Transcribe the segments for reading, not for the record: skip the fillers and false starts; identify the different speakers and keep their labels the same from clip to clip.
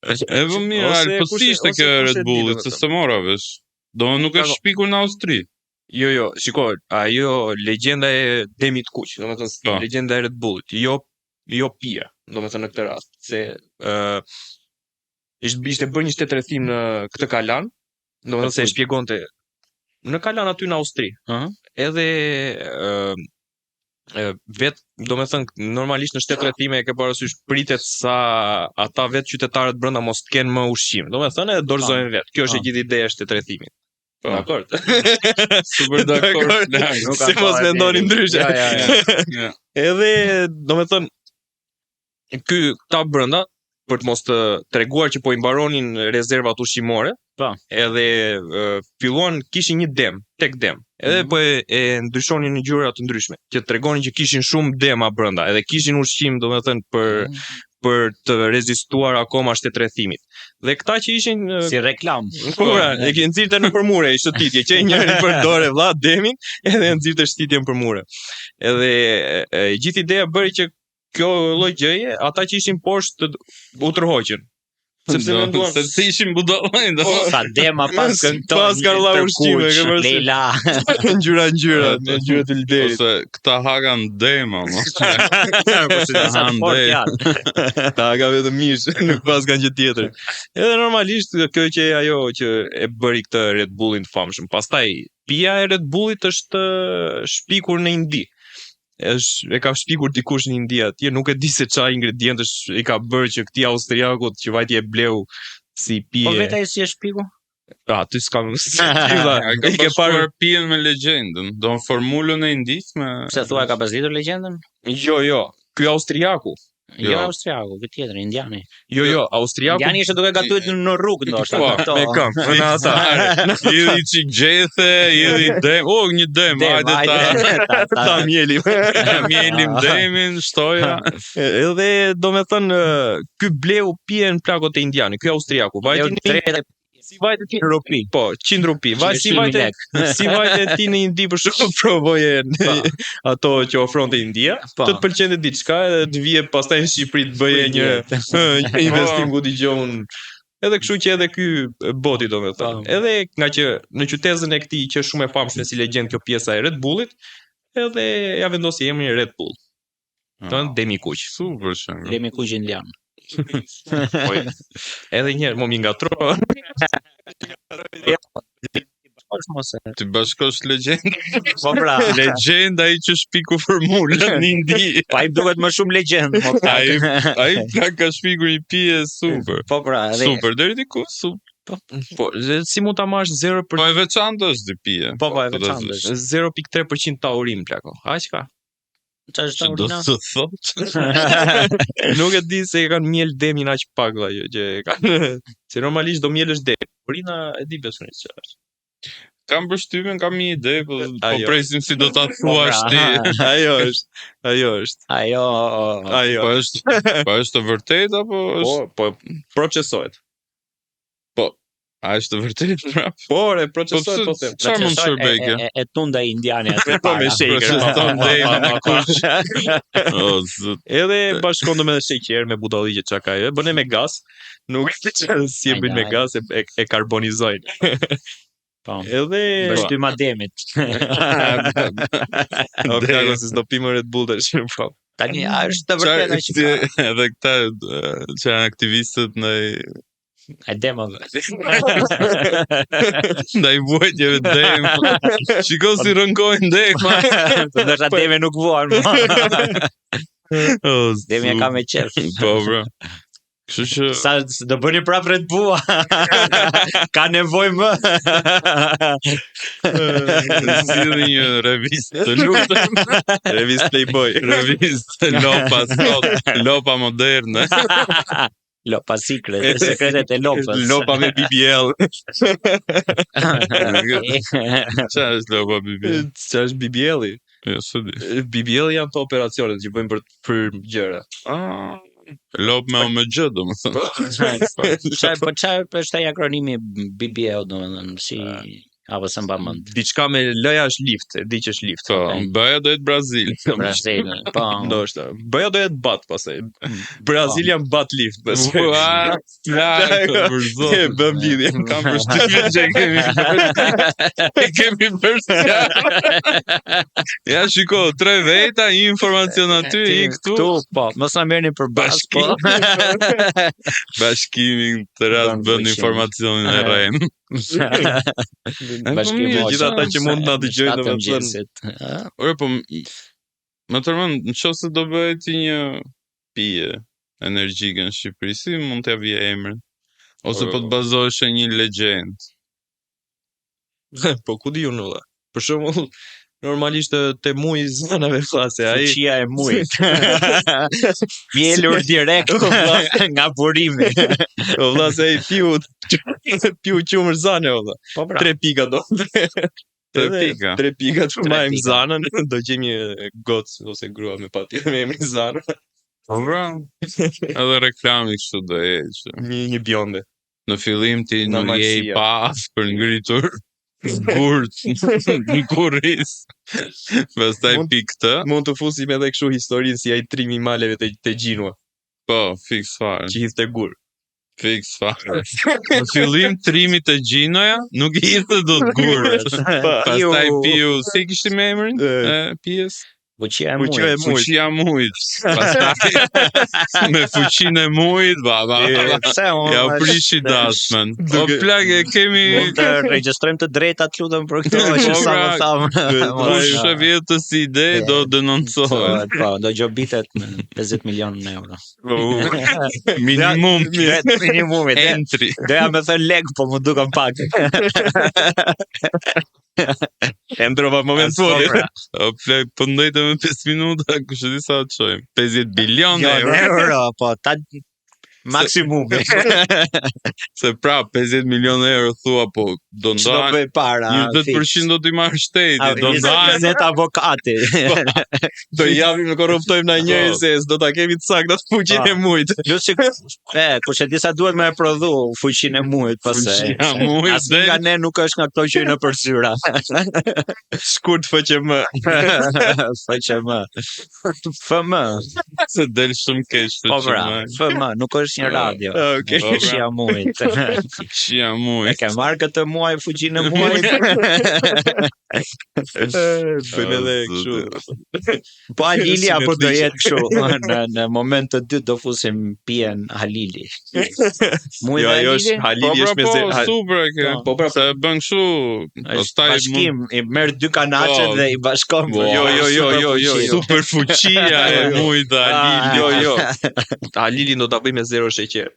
Speaker 1: E po mirë,
Speaker 2: Ose
Speaker 1: Al, po
Speaker 2: kush
Speaker 1: si
Speaker 2: e-
Speaker 1: ishte
Speaker 2: ose
Speaker 1: kjo e
Speaker 2: kush e
Speaker 1: Red
Speaker 2: di,
Speaker 1: Bullit, se
Speaker 2: domethënë.
Speaker 1: s'e mora vesh. Do nuk është
Speaker 2: Plako.
Speaker 1: shpikur në Austri.
Speaker 2: Jo, jo, shiko, ajo legjenda e demit kuq, domethënë
Speaker 1: Po.
Speaker 2: legjenda e Red Bullit, jo jo pija, domethënë në këtë rast, se ë ishte ishte bërë një shtetrrethim në këtë kalan, domethënë se e shpjegonte në kalan aty në Austri.
Speaker 3: Ëh.
Speaker 2: Edhe ë ë, vet, domethënë normalisht në shtetrrethime e ke parasysh pritet sa ata vet qytetarët brenda mos të kenë më ushqim. Domethënë edhe dorëzojnë vet. Kjo është e
Speaker 3: Po.
Speaker 2: gjithë ideja e shtetrrethimit.
Speaker 1: Po.
Speaker 2: Dakor.
Speaker 1: Super dakord.
Speaker 2: Dakord.
Speaker 1: plak.
Speaker 3: Nuk ka
Speaker 2: Se mos
Speaker 3: fare
Speaker 2: mendoni
Speaker 3: deri.
Speaker 2: ndryshe.
Speaker 3: Ja, ja, ja.
Speaker 1: Ja.
Speaker 2: Edhe, domethënë, ky këta brenda për të mos të treguar që po i mbaronin rezervat ushqimore,
Speaker 3: Po.
Speaker 2: edhe e, filluan kishin një dem, tek dem. Edhe
Speaker 3: Mhm.
Speaker 2: po e, e ndryshonin në ngjyra të ndryshme, që tregonin që kishin shumë dema brenda, edhe kishin ushqim, domethënë për
Speaker 3: Mhm.
Speaker 2: për të rezistuar akoma shtetrrethimit. Dhe këta që ishin e,
Speaker 3: Si reklam.
Speaker 2: Po pra, e ke nxirrte në për mure, i shëtitje, që njëri për dorë vlla demin, edhe e nxirrte shëtitjen për mure. Edhe e, e, gjithë ideja bëri që kjo lloj gjëje, ata që ishin poshtë të- u tërhoqën. Sepse
Speaker 1: Do,
Speaker 2: menduan
Speaker 1: sepse ishin budallënj, do.
Speaker 3: Sa dema pas këntoj.
Speaker 2: Pas kanë vlla ushqime, ke parasysh?
Speaker 3: Leila.
Speaker 2: ngjyra ngjyra, në ngjyra të liderit.
Speaker 1: Ose këta hakan dema, mo.
Speaker 3: Po si sa të fortë
Speaker 1: Andej.
Speaker 3: janë.
Speaker 2: Ta ka vetëm mish, nuk pas kanë gjë tjetër. Edhe normalisht kjo që ajo që e bëri këtë Red Bullin të famshëm. Pastaj pija e Red Bullit është eh, shpikur në Indi. Është e ka shpikur dikush në Indi atje, nuk e di se çfarë ingredientësh i ka bërë që këtij austriakut që vajti e bleu si pije.
Speaker 3: Po vetë ai si e shpiku?
Speaker 2: Ah, ty s'kam si vlla,
Speaker 1: Ai ka
Speaker 2: i ke parë
Speaker 1: bashkuar pijen me legjendën, do në formulën e Indisë me
Speaker 3: Pse thua ka pasitur legjendën?
Speaker 2: Jo, jo, ky austriaku.
Speaker 3: Jo
Speaker 1: Jo.
Speaker 3: austriaku, ky tjetër, indiani.
Speaker 2: Jo, jo, austriaku
Speaker 3: Indiani ishte duke gatuar në rrugë ndoshta.
Speaker 1: Po,
Speaker 3: këto.
Speaker 2: me këmbë, në ata.
Speaker 1: Idhi çik gjethe, idhi dem, o një dem,
Speaker 3: Dem,
Speaker 1: hajde ta
Speaker 3: hajde, ta, ta,
Speaker 2: Ta mjelim.
Speaker 1: ta mjelim demin, shtoja.
Speaker 2: Edhe do me thënë, ë, ky bleu pijen plakot e indiani, ky austriaku,
Speaker 3: Bleu
Speaker 2: vajti në
Speaker 3: drejtë
Speaker 2: si vajti ti
Speaker 3: rupi.
Speaker 2: Po, 100 rupi. Vaj si
Speaker 3: 100
Speaker 2: vajte,
Speaker 3: lek.
Speaker 2: si vajte ti në Indi për shembull provoje në- ato që ofronte India,
Speaker 3: Po.
Speaker 2: të të pëlqente diçka edhe të vije pastaj në Shqipëri të bëje një një investim ku dëgjon. Edhe kështu që edhe ky boti domethënë.
Speaker 3: Po.
Speaker 2: Edhe nga që në qytezën e këtij që është shumë e famshme si legjend kjo pjesa e Red Bullit, edhe ja vendosi emrin Red Bull. Do të thënë demi kuq.
Speaker 1: Super shembull.
Speaker 3: Demi kuq indian.
Speaker 2: Po, edhe një herë mo mi ngatro.
Speaker 3: Është mos e.
Speaker 1: Ti bashkosh legjendë,
Speaker 3: Po pra.
Speaker 1: legjenda ai që shpiku formulën në Indi.
Speaker 3: Po ai duket më shumë legjendë, mo plak.
Speaker 1: Ai ai plak ka shpikur një pije super.
Speaker 3: Po pra, edhe
Speaker 1: Super deri diku, super.
Speaker 2: Po, dhe si mund ta marrësh 0 për
Speaker 1: Po e veçantë është di pije.
Speaker 3: Po, po, e
Speaker 1: do të
Speaker 3: veçantë
Speaker 1: thosh.
Speaker 3: është.
Speaker 2: 0.3% taurin plako. Aq ka.
Speaker 3: Çfarë është
Speaker 1: Që do
Speaker 3: taurina?
Speaker 1: të thotë?
Speaker 2: Nuk e di se e kanë mjel demin aq pak valla jo, që e kanë. Se normalisht do mjelësh dem. Urina e di besoni çfarë është.
Speaker 1: Kam përshtypjen, kam një ide, po po
Speaker 2: Ajo.
Speaker 1: presim si do ta thuash
Speaker 3: pra,
Speaker 1: ti.
Speaker 2: Ajo është. Ajo është.
Speaker 3: Ajo
Speaker 2: Ajo.
Speaker 1: Po është, po është e vërtetë apo është
Speaker 2: Po, po procesohet.
Speaker 1: a është e vërtetë pra?
Speaker 2: Po, re,
Speaker 1: Po
Speaker 2: procesohet
Speaker 1: pse
Speaker 2: po them.
Speaker 1: çfarë mund
Speaker 3: Procesoj-
Speaker 1: shërbej
Speaker 3: e-
Speaker 1: kjo?
Speaker 3: E, e, e tunda indiani aty
Speaker 2: Po me
Speaker 3: para.
Speaker 2: shaker.
Speaker 1: Proceston demin e kuq. O zot.
Speaker 2: Edhe bashkon do me sheqer, me budalliqe çka ka ajo, bëne me gaz. Nuk e di çfarë si e bëjnë me
Speaker 3: Ai,
Speaker 2: gaz, e, e, e karbonizojnë.
Speaker 3: Po.
Speaker 2: Edhe
Speaker 3: Vështyma demit.
Speaker 2: O plako se s'do pimë Red Bull tash. Po.
Speaker 3: Tani a është e vërtetë që
Speaker 1: Çfarë si- edhe këta e, që janë aktivistët ndaj
Speaker 3: e demave.
Speaker 1: ndaj vuajtjeve të dem. Shiko si rënkojnë dema.
Speaker 3: Po ndoshta demi nuk vuan. mo.
Speaker 1: O,
Speaker 3: Demi e ka me qef.
Speaker 1: Po bro. Kështu që
Speaker 3: Sa s- do bëni prapë Red Bull? ka nevojë më.
Speaker 1: zgjidhni një revistë të lutem,
Speaker 2: Revistë Playboy.
Speaker 1: revistë Lopa sot, Lopa moderne.
Speaker 3: Lopa secret, sekretet e lopës.
Speaker 2: Lopa me BBL.
Speaker 1: Çfarë është Lopa BBL?
Speaker 2: Çfarë është BBL-i?
Speaker 1: Jo, s'e di.
Speaker 2: BBL janë të operacionet që bëjnë për për gjëra.
Speaker 1: Ah, Lop me OMG, domethënë.
Speaker 3: Çfarë po çfarë është ai akronimi BBL domethënë si
Speaker 2: Ah.
Speaker 3: Apo se mba mend.
Speaker 2: Diçka me L-ja është lift, e di që është lift.
Speaker 1: Po, B-ja do jetë Brazil.
Speaker 3: Brazil, po.
Speaker 2: Ndoshta. B-ja do jetë bat pastaj. Brazilian bat lift, pastaj.
Speaker 1: Ua, plak, për
Speaker 2: E
Speaker 1: zotin.
Speaker 2: bëm lidhje.
Speaker 1: Kam përshtypjen që e kemi bërë. E kemi bërë sja. Ja, shiko, tre veta, një informacion aty, një këtu.
Speaker 3: Këtu, po, mos na merrni për bas, po.
Speaker 1: Bashkimi të rast
Speaker 3: Bën
Speaker 1: bën
Speaker 3: fuqin.
Speaker 1: informacionin e rrem.
Speaker 3: Bashkim
Speaker 1: mirë,
Speaker 3: Hoxha,
Speaker 2: gjithë ata që mund na dëgjojnë,
Speaker 3: shtatë
Speaker 2: domethënë.
Speaker 3: mëngjesit. Ë?
Speaker 1: Ore, po më të rëmën, në qoftë se do bëhet ti një pije energjike në Shqipëri, si mund t'ja vije emrin? Ose po të bazohesh në një legjendë.
Speaker 2: Po ku di unë valla. Për shembull, normalisht te muji i zanave flasë, ai
Speaker 3: Fuqia e mujit. Vjelur direkt nga burimi.
Speaker 2: o vlla se ai piu piu qumër zane o vlla.
Speaker 3: Po pra.
Speaker 2: Tre pika do.
Speaker 1: Tre
Speaker 2: Edhe
Speaker 1: pika.
Speaker 2: Tre pika të
Speaker 3: Tre
Speaker 2: marrim
Speaker 3: pika.
Speaker 2: zanën, do gjejmë një gocë ose grua me patjetër me emrin Zana,
Speaker 1: Po pra. Edhe reklami kështu do jetë. që
Speaker 2: një një bjonde.
Speaker 1: Në fillim ti
Speaker 2: Nga
Speaker 1: nuk je i
Speaker 2: Malësia.
Speaker 1: pas për ngritur gurt në kurriz. Pastaj
Speaker 2: Mund-
Speaker 1: pi këtë.
Speaker 2: Mund të fusim edhe kështu historinë si ai trimi i maleve te te Gjinua,
Speaker 1: Po, fiks fare.
Speaker 2: që hidhte gur.
Speaker 1: Fiks fare. Në fillim trimi të Gjinoja nuk i hidhte dot gurët. Pastaj piu, si kishte me emrin?
Speaker 2: E,
Speaker 1: E pijes?
Speaker 3: Fuqia e
Speaker 2: Fuqia e
Speaker 3: mujit.
Speaker 2: mujit.
Speaker 1: Fuqia e mujit. Pastaj me fuqinë e mujit, ba ba.
Speaker 3: E, Pse unë
Speaker 1: Ja u prishi dasmën. O
Speaker 2: Duke-
Speaker 1: plak e kemi
Speaker 3: Mund të regjistrojmë të drejtat lutem për këto që
Speaker 1: Po,
Speaker 3: sa më
Speaker 1: pra,
Speaker 3: thamë.
Speaker 1: kush e vjet të si ide do denoncohet.
Speaker 3: Po, do gjobitet me 50 milion euro.
Speaker 1: Po, Minimum
Speaker 3: Vet minimumi. dhe-
Speaker 1: entry.
Speaker 3: Doja me thënë lek, po më duken pak.
Speaker 2: E ndrova moment
Speaker 3: Po,
Speaker 2: fundit.
Speaker 3: pra,
Speaker 1: O plak, po ndajte me 5 minuta, kush e di sa të çojmë. 50 bilion
Speaker 3: Jo,
Speaker 1: euro.
Speaker 3: euro, po ta maksimumi.
Speaker 1: Se pra 50 milion euro thua po do
Speaker 3: Ç'do
Speaker 1: ndahen
Speaker 3: bëj para?
Speaker 1: 20% do t'i marrë shteti, do ndahen
Speaker 3: 20 avokati.
Speaker 2: Do i japim e korruptojmë na njëri
Speaker 1: Po.
Speaker 2: se s'do ta kemi të saktë atë fuqinë e mujit.
Speaker 3: Plus që e, kush e di sa duhet me e prodhu fuqinë e mujit pastaj.
Speaker 1: Fuqia e mujit,
Speaker 3: Asnjë nga ne nuk është nga këto që i në për zyra.
Speaker 2: Shkurt FQM.
Speaker 3: FQM. FM.
Speaker 1: se del shumë keq
Speaker 3: Po pra,
Speaker 1: FQM.
Speaker 3: FM nuk është një radio.
Speaker 2: Okej.
Speaker 1: Po, pra.
Speaker 3: Fuqia e mujit.
Speaker 1: Fuqia e
Speaker 3: E
Speaker 1: mujit.
Speaker 3: ke marrë këtë muaj fuqinë e mujit?
Speaker 2: Bëjmë edhe kështu.
Speaker 3: Po Halili
Speaker 2: Si me
Speaker 3: apo do
Speaker 2: fliqe.
Speaker 3: jetë kështu? Në në moment të dytë do fusim pijen Halili. Muj
Speaker 2: Jo,
Speaker 3: dhe
Speaker 2: ajo është
Speaker 3: Halili?
Speaker 1: Po
Speaker 2: Halili
Speaker 1: pra
Speaker 2: është me
Speaker 1: po,
Speaker 2: ze ha-
Speaker 1: super e ke.
Speaker 2: Po pra,
Speaker 1: Se e bën kështu,
Speaker 3: Është
Speaker 1: pastaj mund
Speaker 3: bashkim, i merr dy kanaçet
Speaker 1: Po.
Speaker 3: dhe i bashkon.
Speaker 1: Po,
Speaker 2: Jo, jo, jo, jo, jo, jo.
Speaker 1: super fuqia e
Speaker 2: Jo, jo.
Speaker 1: mujit dhe
Speaker 3: Ah.
Speaker 1: Halili.
Speaker 2: Jo, jo. Halilin do ta bëj me zero sheqer.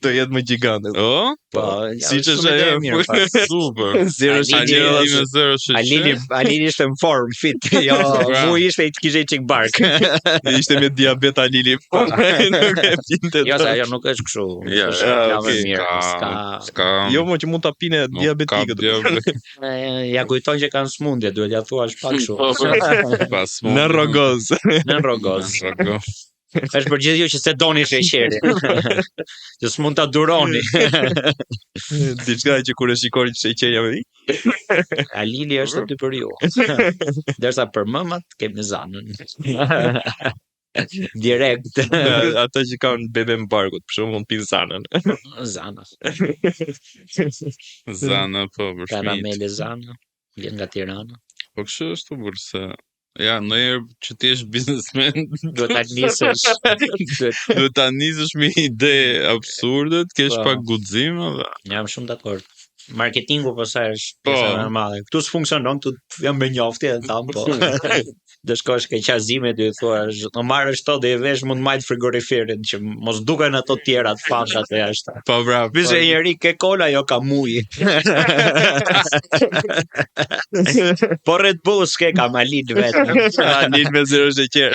Speaker 2: Do jetë më gjigante.
Speaker 1: O?
Speaker 3: Po, ja,
Speaker 2: Siç
Speaker 3: shumë
Speaker 2: është
Speaker 3: ide e
Speaker 2: ajo.
Speaker 3: mirë, fakt.
Speaker 1: Super.
Speaker 2: Zero
Speaker 3: Halili-
Speaker 2: sheqer.
Speaker 1: Halili me zero sheqer.
Speaker 3: Halili, Halili ishte në formë, fit. Jo,
Speaker 1: Pra.
Speaker 3: mu ishte i kishte i çik bark.
Speaker 2: Ishte me diabet Halili. Po, nuk e pinte.
Speaker 3: Jo,
Speaker 2: dot.
Speaker 3: se ajo nuk është kështu.
Speaker 1: Ja,
Speaker 3: Është
Speaker 2: ja,
Speaker 3: reklamë e
Speaker 2: okay.
Speaker 3: mirë,
Speaker 1: Ka,
Speaker 3: s'ka.
Speaker 1: s'ka.
Speaker 2: Jo, mo që mund ta pine
Speaker 1: nuk ka
Speaker 2: diabetikët.
Speaker 1: diabet.
Speaker 3: E, Ja kujton që kanë smundje, duhet ja thuash pak kështu.
Speaker 1: Po, po. Pas
Speaker 2: Në rrogoz.
Speaker 3: Në rrogoz.
Speaker 1: Në rrogoz.
Speaker 3: Është për gjithë ju që se doni sheqerin. Që s'mund ta duroni.
Speaker 2: Diçka që kur e shikoni sheqerin jam i.
Speaker 3: Halili është aty për ju. Ndërsa për mëmat kemi zanën. Direkt.
Speaker 2: Ata që kanë bebe në barkut, për shembull mund pinë zanën.
Speaker 3: Zana.
Speaker 1: Zana po për fëmijët.
Speaker 3: Karamele Zana. Vjen nga Tirana.
Speaker 1: Po kështu është u burr se ja, ndonjëherë që ti jesh biznesmen,
Speaker 3: Duhet ta nisësh. Duhet
Speaker 1: duhet ta nisësh me ide absurde, të kesh
Speaker 3: Po.
Speaker 1: pak guxim edhe.
Speaker 3: Jam shumë dakord. Marketingu pastaj është
Speaker 1: Po.
Speaker 3: pjesa më e madhe. Këtu s'funksionon, këtu jam me njoftje e tham, po. Do shkosh ke qazime do i thuash, do marrësh to dhe i vesh mund majt frigoriferin që mos duken ato tjera të fantat e jashtë.
Speaker 1: Po pra,
Speaker 3: Vise njeri ke kola, jo ka muj. po Red Bull s'ke ka malin vetëm.
Speaker 2: Halil me zero sheqer.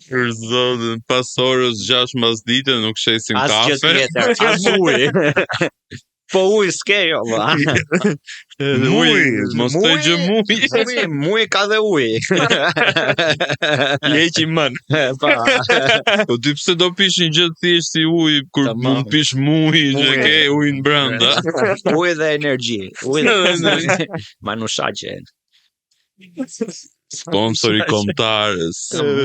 Speaker 1: Për zotin, pas orës 6 mbas dite nuk shesim
Speaker 3: Asgjë
Speaker 1: kafe.
Speaker 3: tjetër, as ujë. Po ujë s'ke jo, vlla.
Speaker 1: Muj, mos të gjë muj.
Speaker 3: Muj, muj ka dhe ujë.
Speaker 2: I heqi mën.
Speaker 3: Pa.
Speaker 1: Po ti pse do pish një gjë të thjeshtë si ujë kur
Speaker 3: Tamam.
Speaker 1: mund pish mujin që
Speaker 3: Mujin.
Speaker 1: ke ujin brenda.
Speaker 3: Ujë dhe energji. Ujë dhe Manushaqe.
Speaker 1: Sponsori kombëtarës.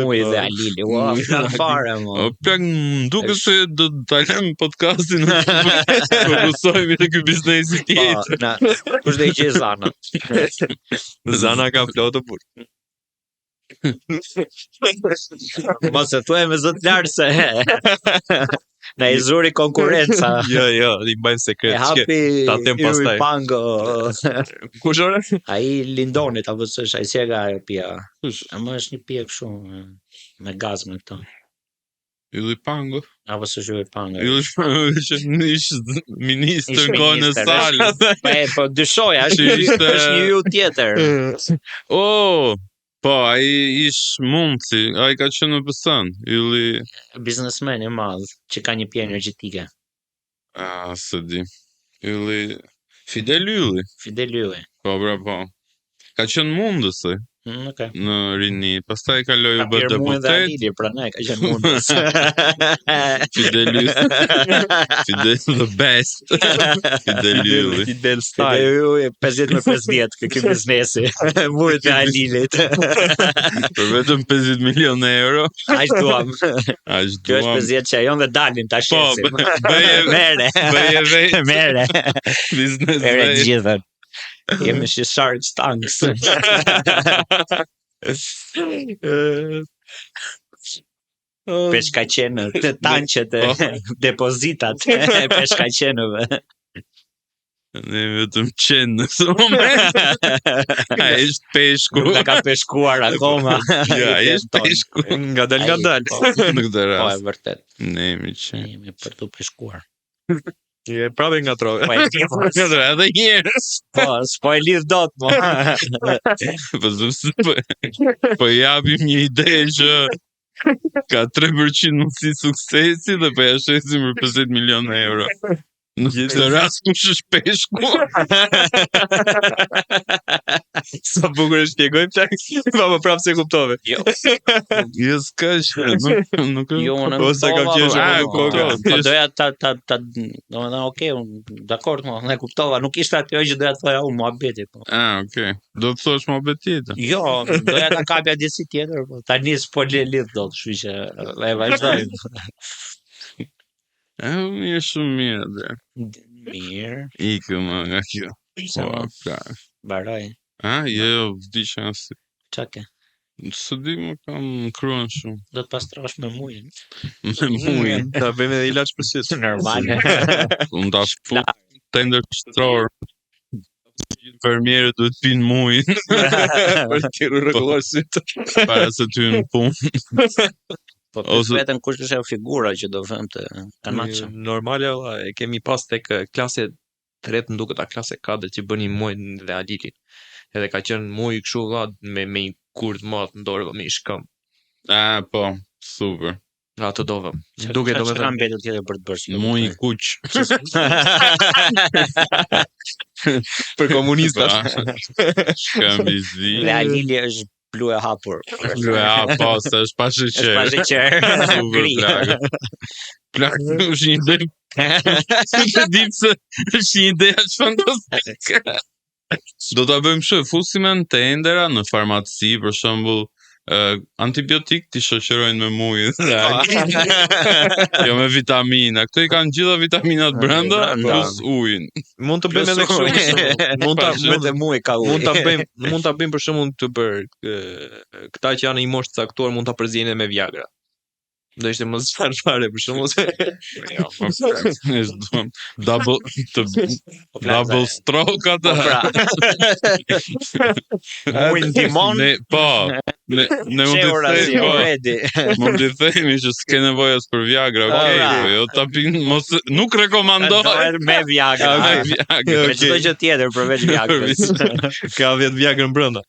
Speaker 3: Muj dhe Alili. Ua,
Speaker 1: Muj dhe
Speaker 3: flan fare mo.
Speaker 1: O plak, më duket se do ta lëm podcastin në fokusohemi te ky biznesi
Speaker 3: Po,
Speaker 1: tjetër.
Speaker 3: na, kush do i gjej Zana?
Speaker 2: Zana ka plot të burr.
Speaker 3: Mos e thuaj me zë të lartë se na i zuri konkurrenca.
Speaker 2: Jo, jo, i mbajmë
Speaker 3: E
Speaker 2: sekret. Ç'ke?
Speaker 3: hapi
Speaker 2: ta them
Speaker 3: Ylli
Speaker 2: pastaj.
Speaker 3: Pango.
Speaker 2: Kush ore?
Speaker 3: Ai Lindonit apo s'është, ai si e ka ajo pija.
Speaker 1: Kush?
Speaker 3: Ama është një pije kështu me- me gaz me këto.
Speaker 1: Ylli Pango.
Speaker 3: Apo s'është Ylli Pango.
Speaker 1: Ylli Pango ishte ish ministër
Speaker 3: Ish
Speaker 1: në kohën e
Speaker 3: ministër,
Speaker 1: Salës.
Speaker 3: Po e, po dyshoja, është
Speaker 1: Që
Speaker 3: një
Speaker 1: ishte-
Speaker 3: është një yll tjetër.
Speaker 1: Oh, po ai ish mundsi, ai ka qenë në PSN. Ylli,
Speaker 3: Biznesmen i madh që ka një pije energjetike.
Speaker 1: ah, s'e di. Ylli Fidel Ylli.
Speaker 3: Fidel Ylli.
Speaker 1: Po, bra, po. Ka qenë mundësi
Speaker 3: Okay.
Speaker 1: në rini, pastaj kaloi
Speaker 3: Ka
Speaker 1: u bë
Speaker 3: pirë mua dhe
Speaker 1: deputet.
Speaker 3: Alili, prandaj ka qenë mundës.
Speaker 1: Fidel Ylli, Fidel the best. Fidel Ylli.
Speaker 2: Fidel style.
Speaker 3: Fidel Ylli 50 me 50 kë ky biznesi. Murit e Alilit.
Speaker 1: Për vetëm 50 milion euro.
Speaker 3: Aq duam.
Speaker 1: Aq
Speaker 3: Kjo është
Speaker 1: duam.
Speaker 3: 50 që ajon dhe dalin ta
Speaker 1: Po,
Speaker 3: shesim.
Speaker 1: bëje
Speaker 3: Mere.
Speaker 1: bëje vetë
Speaker 3: Mere.
Speaker 1: biznes
Speaker 3: Mere të
Speaker 1: vetë.
Speaker 3: gjithën. Jemi si Shark Tanks. Peshkaqenët, të tanqet, e
Speaker 1: Po.
Speaker 3: depozitat e peshkaqenëve.
Speaker 1: Ne jemi vetëm qenë në këtë moment. Ai është peshku.
Speaker 3: Nuk na ka peshkuar akoma.
Speaker 1: Ja, ai është
Speaker 3: Tenton.
Speaker 1: peshku.
Speaker 2: Ngadal
Speaker 3: Ai,
Speaker 2: ngadal.
Speaker 3: Po,
Speaker 1: Në këtë
Speaker 3: po, e
Speaker 1: rast.
Speaker 3: vërtet.
Speaker 1: Ne jemi qenë.
Speaker 3: Jemi për të peshkuar.
Speaker 2: Je prapë ngatrove.
Speaker 3: Po e di, po,
Speaker 1: Nga të edhe një herë.
Speaker 3: po, s'po e lidh dot mo.
Speaker 1: Po sepse po, po japim një ide që ka 3% mundësi suksesi dhe po ja shesim për 50 milion euro. Në këtë rast kush është peshku?
Speaker 2: Sa bukur e shpjegoj plak. Po po prapë se kuptove.
Speaker 3: Jo,
Speaker 1: Jo s'ka që, nuk nuk
Speaker 3: jo, unë
Speaker 2: Po, se kam
Speaker 3: kuptova,
Speaker 2: qeshur,
Speaker 3: po,
Speaker 1: A,
Speaker 3: po,
Speaker 1: kuptova.
Speaker 3: Po doja ta ta ta, domethënë, okay, unë dakord, mo, unë e kuptova, nuk ishte ajo që doja të thoja unë muhabeti, po.
Speaker 1: Ah, okay. Do të thosh muhabet tjetër.
Speaker 3: Jo, doja ta kapja disi tjetër, po tani s'po le lidh dot, kështu që e vazhdojmë.
Speaker 1: E, mirë, shumë mirë atë.
Speaker 3: Mirë,
Speaker 1: Ikëm nga kjo.
Speaker 3: pse
Speaker 1: Po,
Speaker 3: mo,
Speaker 1: plak.
Speaker 3: mbaroj.
Speaker 1: A, jo, jo, vdiqa si.
Speaker 3: Qa ke?
Speaker 1: S'e di, më kam kruan shumë.
Speaker 3: Do të pastrosh me mujin.
Speaker 1: Me mujin.
Speaker 2: Ta bëjmë edhe ilaç për syt.
Speaker 3: Normale.
Speaker 1: Unë ta fut tender shtror. Infermierët duhet pinë mujin
Speaker 2: Për të rregulluar syt.
Speaker 1: para se të hynë në punë.
Speaker 3: Po
Speaker 1: Ose-
Speaker 3: pyet veten kush është ajo figura që do vëm të kanaçëm.
Speaker 2: Normale valla, e kemi pas tek klase tretë më duket a klase 4 që bënin Mujin dhe Alilin. Edhe ka qenë Muji kështu valla me me një kur të madh në dorë me një shkëmb.
Speaker 1: Ah, po, super.
Speaker 2: Ato do vëm.
Speaker 3: Qa-
Speaker 2: Duket
Speaker 3: qa- qa ka
Speaker 2: domethënë
Speaker 3: mbetur tjetër për të bërë? s'e
Speaker 1: Muji
Speaker 3: kuptoj.
Speaker 1: kuq.
Speaker 2: për komunistat.
Speaker 1: Shkëmb i zi.
Speaker 3: Dhe Alili është blu e hapur.
Speaker 1: Ja, po, se është pa
Speaker 3: Është
Speaker 1: sheqer.
Speaker 3: pa sheqer.
Speaker 1: Super
Speaker 3: Gri.
Speaker 1: plak. Plak është një ide. Nuk e di pse është një ide aq fantastike. Do ta bëjmë kështu, fusim në tendera në farmaci, për shembull, antibiotik ti shoqërojnë me mujin dhe
Speaker 3: Po.
Speaker 1: jo me vitamina. Këto i kanë gjitha vitaminat brenda
Speaker 3: Brenda.
Speaker 1: plus ujin.
Speaker 2: Mund të bëjmë edhe kështu.
Speaker 3: Plus
Speaker 2: Mund ta
Speaker 1: Pa
Speaker 2: mund
Speaker 3: Vetëm muj ka ujë.
Speaker 2: mund ta bëjmë mund ta bëjmë për shembull të për këta që janë në një moshë të caktuar mund ta përziejnë edhe me Viagra. Do ishte më zvarr fare për shembull se
Speaker 1: Jo, po, ne duam double të
Speaker 3: Po, plak,
Speaker 1: double stroke
Speaker 3: Po
Speaker 1: atë.
Speaker 3: pra. Muj ndihmon.
Speaker 1: Ne po, ne ne mund të
Speaker 3: Qeura si
Speaker 1: themi, po,
Speaker 3: already.
Speaker 1: mund të themi që s'ke nevojë as për Viagra,
Speaker 3: Po,
Speaker 1: okay,
Speaker 3: pra.
Speaker 1: po jo ta pin, mos nuk rekomandoj
Speaker 3: Dohet me Viagra.
Speaker 1: me Viagra.
Speaker 3: Me çdo gjë tjetër përveç Viagrës.
Speaker 2: ka 10 Viagrën brenda.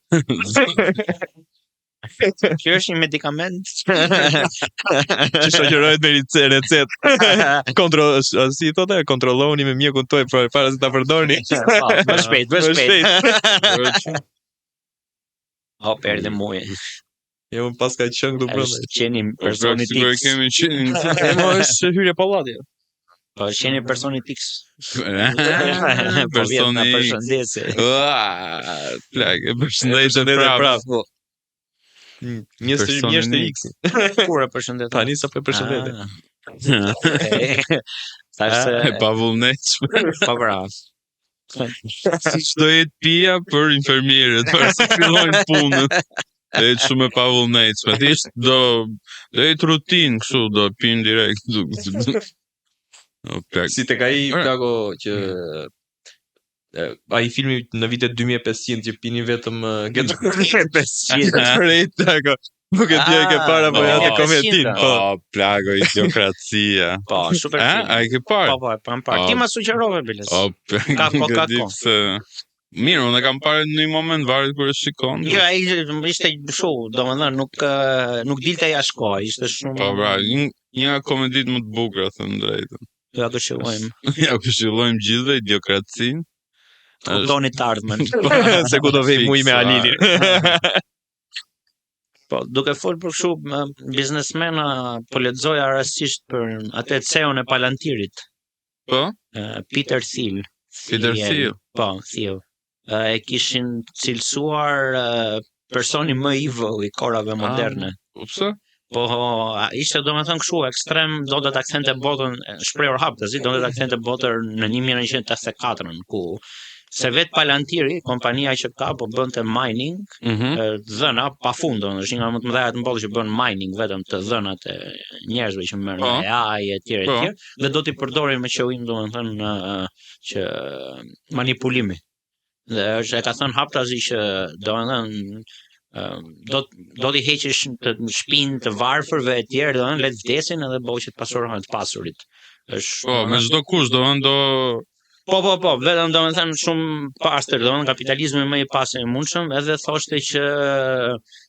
Speaker 3: Kjo është një medikament
Speaker 2: Që shoqërohet me rice- recetë. Kontro, si i thotë, kontrolloni me mjekun tuaj për para se ta përdorni.
Speaker 3: Po, më shpejt, më
Speaker 2: Më
Speaker 3: shpejt.
Speaker 2: shpejt.
Speaker 3: Hop, erdhi muji.
Speaker 2: Jo, më pas ka qenë këtu brenda.
Speaker 3: Është qeni
Speaker 1: Po,
Speaker 3: personit
Speaker 1: sigur e
Speaker 3: X.
Speaker 1: kemi qenin.
Speaker 2: E mo është hyrje pallati.
Speaker 3: Po, qeni personit X. Po vjen
Speaker 1: Personi
Speaker 3: na
Speaker 1: X.
Speaker 3: përshëndesi.
Speaker 1: Ua, plak, e përshëndetje
Speaker 2: Përshëndetje
Speaker 1: prapë.
Speaker 2: prapë. Një së
Speaker 1: Personi
Speaker 2: mjeshtër
Speaker 1: X.
Speaker 2: X.
Speaker 3: Kur e përshëndet?
Speaker 2: Tani sa po e përshëndete.
Speaker 3: Ah, okay. Thash se
Speaker 1: E pa vullnetshme.
Speaker 3: po pra.
Speaker 1: Siç do jetë pija për infermierët, para se fillojnë punën. Do jetë shumë e pa vullnetshme. Thjesht do do jetë rutinë kështu, do pim direkt. O plak.
Speaker 2: Si tek ai
Speaker 1: Ora.
Speaker 2: plako që e, ai filmi në vitet 2500 që pinin vetëm eh, Gatorade.
Speaker 3: 500.
Speaker 2: Gatorade, plako. Nuk e di e ke
Speaker 3: Ah,
Speaker 2: para po ja te
Speaker 1: po,
Speaker 2: komentin, po.
Speaker 1: O plako idiokracia.
Speaker 3: Po, super
Speaker 1: A,
Speaker 3: film.
Speaker 1: a e ke parë?
Speaker 3: Po, po, e kam parë.
Speaker 1: Po.
Speaker 3: Ti ma sugjerove biles.
Speaker 1: O plak,
Speaker 3: Ka
Speaker 1: nuk
Speaker 3: ko,
Speaker 1: e
Speaker 3: ka
Speaker 1: di
Speaker 3: ko.
Speaker 1: pse. Mirë, unë e kam parë në një moment varet kur e shikon.
Speaker 3: Jo, ai ishte kështu, domethënë nuk eh, nuk dilte jashtë kohe, ishte shumë
Speaker 1: Po pra, një, një nga komeditë më të bukura, thënë drejtën.
Speaker 3: Ja këshillojmë.
Speaker 1: Ja këshillojmë gjithëve idiokracinë.
Speaker 3: Të kuptoni të ardhmen.
Speaker 2: Se ku do vej muj me
Speaker 1: Fiks,
Speaker 2: Alilin.
Speaker 3: Po, duke fol për kështu me biznesmena po lexoja rastësisht për atë CEO-n e Palantirit,
Speaker 1: Po,
Speaker 3: eh, Peter Thiel.
Speaker 1: Peter
Speaker 3: Thiel.
Speaker 1: Thiel.
Speaker 3: Po, Thiel. Eh, E kishin cilësuar eh, personi më evil i korave moderne.
Speaker 1: Po pse?
Speaker 3: Po a, ishte domethënë kështu ekstrem, donte ta kthente botën e, shprehur haptazi, donte ta kthente botën në 1984-ën ku se vet Palantiri, kompania që ka, po bënte mining,
Speaker 1: Mhm.
Speaker 3: e, të dhëna pafund, domethënë është një nga më të mëdha në botë që bën mining vetëm të dhënat e njerëzve që merren
Speaker 1: Po.
Speaker 3: me AI e tjerë e
Speaker 1: Po.
Speaker 3: tjerë dhe do t'i përdorin me qëllim domethënë ë, që manipulimi. Dhe është e ka thënë haptazi që domethënë ë, do do t'i heqësh të në shpinë të varfërve e tjerë, domethënë le të vdesin edhe bëu që të pasurohen të pasurit. Është
Speaker 1: Po, me çdo kusht, domethënë do
Speaker 3: Po, po, po, vetëm do me thënë shumë pastër, do me thënë kapitalizmi më i pastër i mundshëm, edhe thoshte që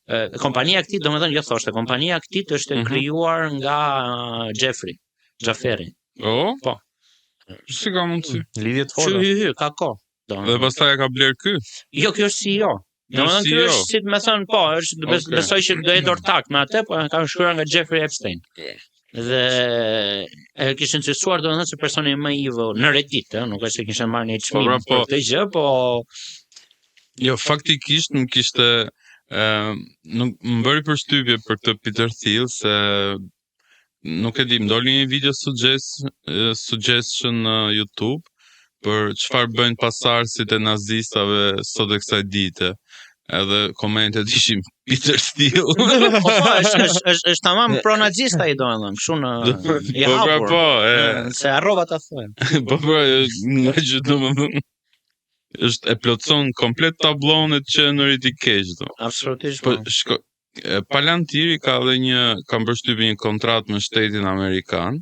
Speaker 3: e, kompania e këtij, do me thënë jo thoshte, kompania e këtij është e
Speaker 1: Mhm.
Speaker 3: krijuar nga Jeffrey, Jafferi.
Speaker 1: O?
Speaker 3: Po.
Speaker 1: Si ka mundësi?
Speaker 2: Lidhje të
Speaker 3: Që
Speaker 2: forta.
Speaker 3: hy hy, ka kohë. Do me
Speaker 1: Dhe
Speaker 3: thënë.
Speaker 1: pastaj e ka bler ky.
Speaker 3: Jo, kjo është CEO. Do me thënë ky
Speaker 1: CEO.
Speaker 3: është si të me thënë, po, është bes,
Speaker 1: Okej.
Speaker 3: besoj që do jetë ortak me atë, po e kanë shkruar nga Jeffrey Epstein. Dhe e kishin cilësuar domethënë se personi më evil në Reddit, ë, nuk është se kishin marrë një çmim
Speaker 1: pra, po.
Speaker 3: për këtë gjë, po
Speaker 1: Jo, faktikisht më kishte ë nuk më bëri përshtypje për këtë Peter Thiel se nuk e di, më doli një video suggest, e, suggestion në YouTube për çfarë bëjnë pasarësit e nazistave sot e kësaj dite. Edhe komentet ishin Peter Thiel.
Speaker 3: Po po, është është është, është tamam pro nazista i domethënë, kështu në i
Speaker 1: po pra
Speaker 3: hapur.
Speaker 1: po, e,
Speaker 3: Ë, Se harrova ta them.
Speaker 1: po pra, nga që domethënë është e plotson komplet tablonë e të qenurit i keq do.
Speaker 3: Absolutisht.
Speaker 1: Po
Speaker 3: Po,
Speaker 1: shko, e, Palantiri ka edhe një kam përshtypjen një kontratë me shtetin amerikan.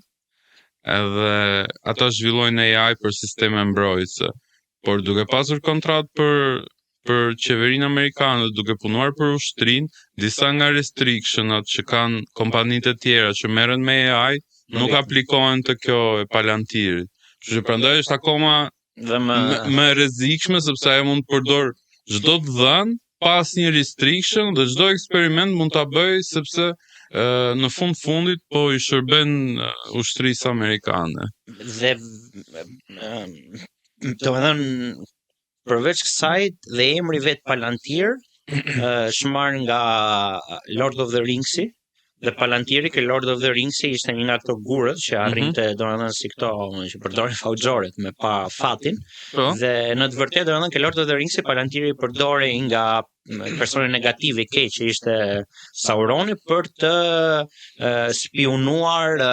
Speaker 1: Edhe ata zhvillojnë AI për sisteme mbrojtëse. Por duke pasur kontratë për për qeverinë amerikane dhe duke punuar për ushtrinë, disa nga restrictionat që kanë kompanitë e tjera që merren me AI nuk aplikohen të kjo e Palantirit. Kështu që prandaj është akoma
Speaker 3: Dhe më
Speaker 1: më më e rrezikshme sepse ajo mund të përdor çdo të dhënë pa asnjë restriction dhe çdo eksperiment mund ta bëj sepse ë, në fund fundit po i shërben ë, ushtrisë amerikane.
Speaker 3: dhe ë, do me thënë përveç kësaj dhe emri vet Palantir ë, është marrë nga Lord of the Ringsi dhe Palantiri ke Lord of the Ringsi ishte një nga këto gurët që arrinte mm domethënë si këto që përdorin fauxhorët me pa fatin
Speaker 1: Po.
Speaker 3: Dhe në të vërtetë domethënë ke Lord of the Rings Palantiri përdorej nga personi negativ i keq që ishte Sauroni për të e, spionuar e,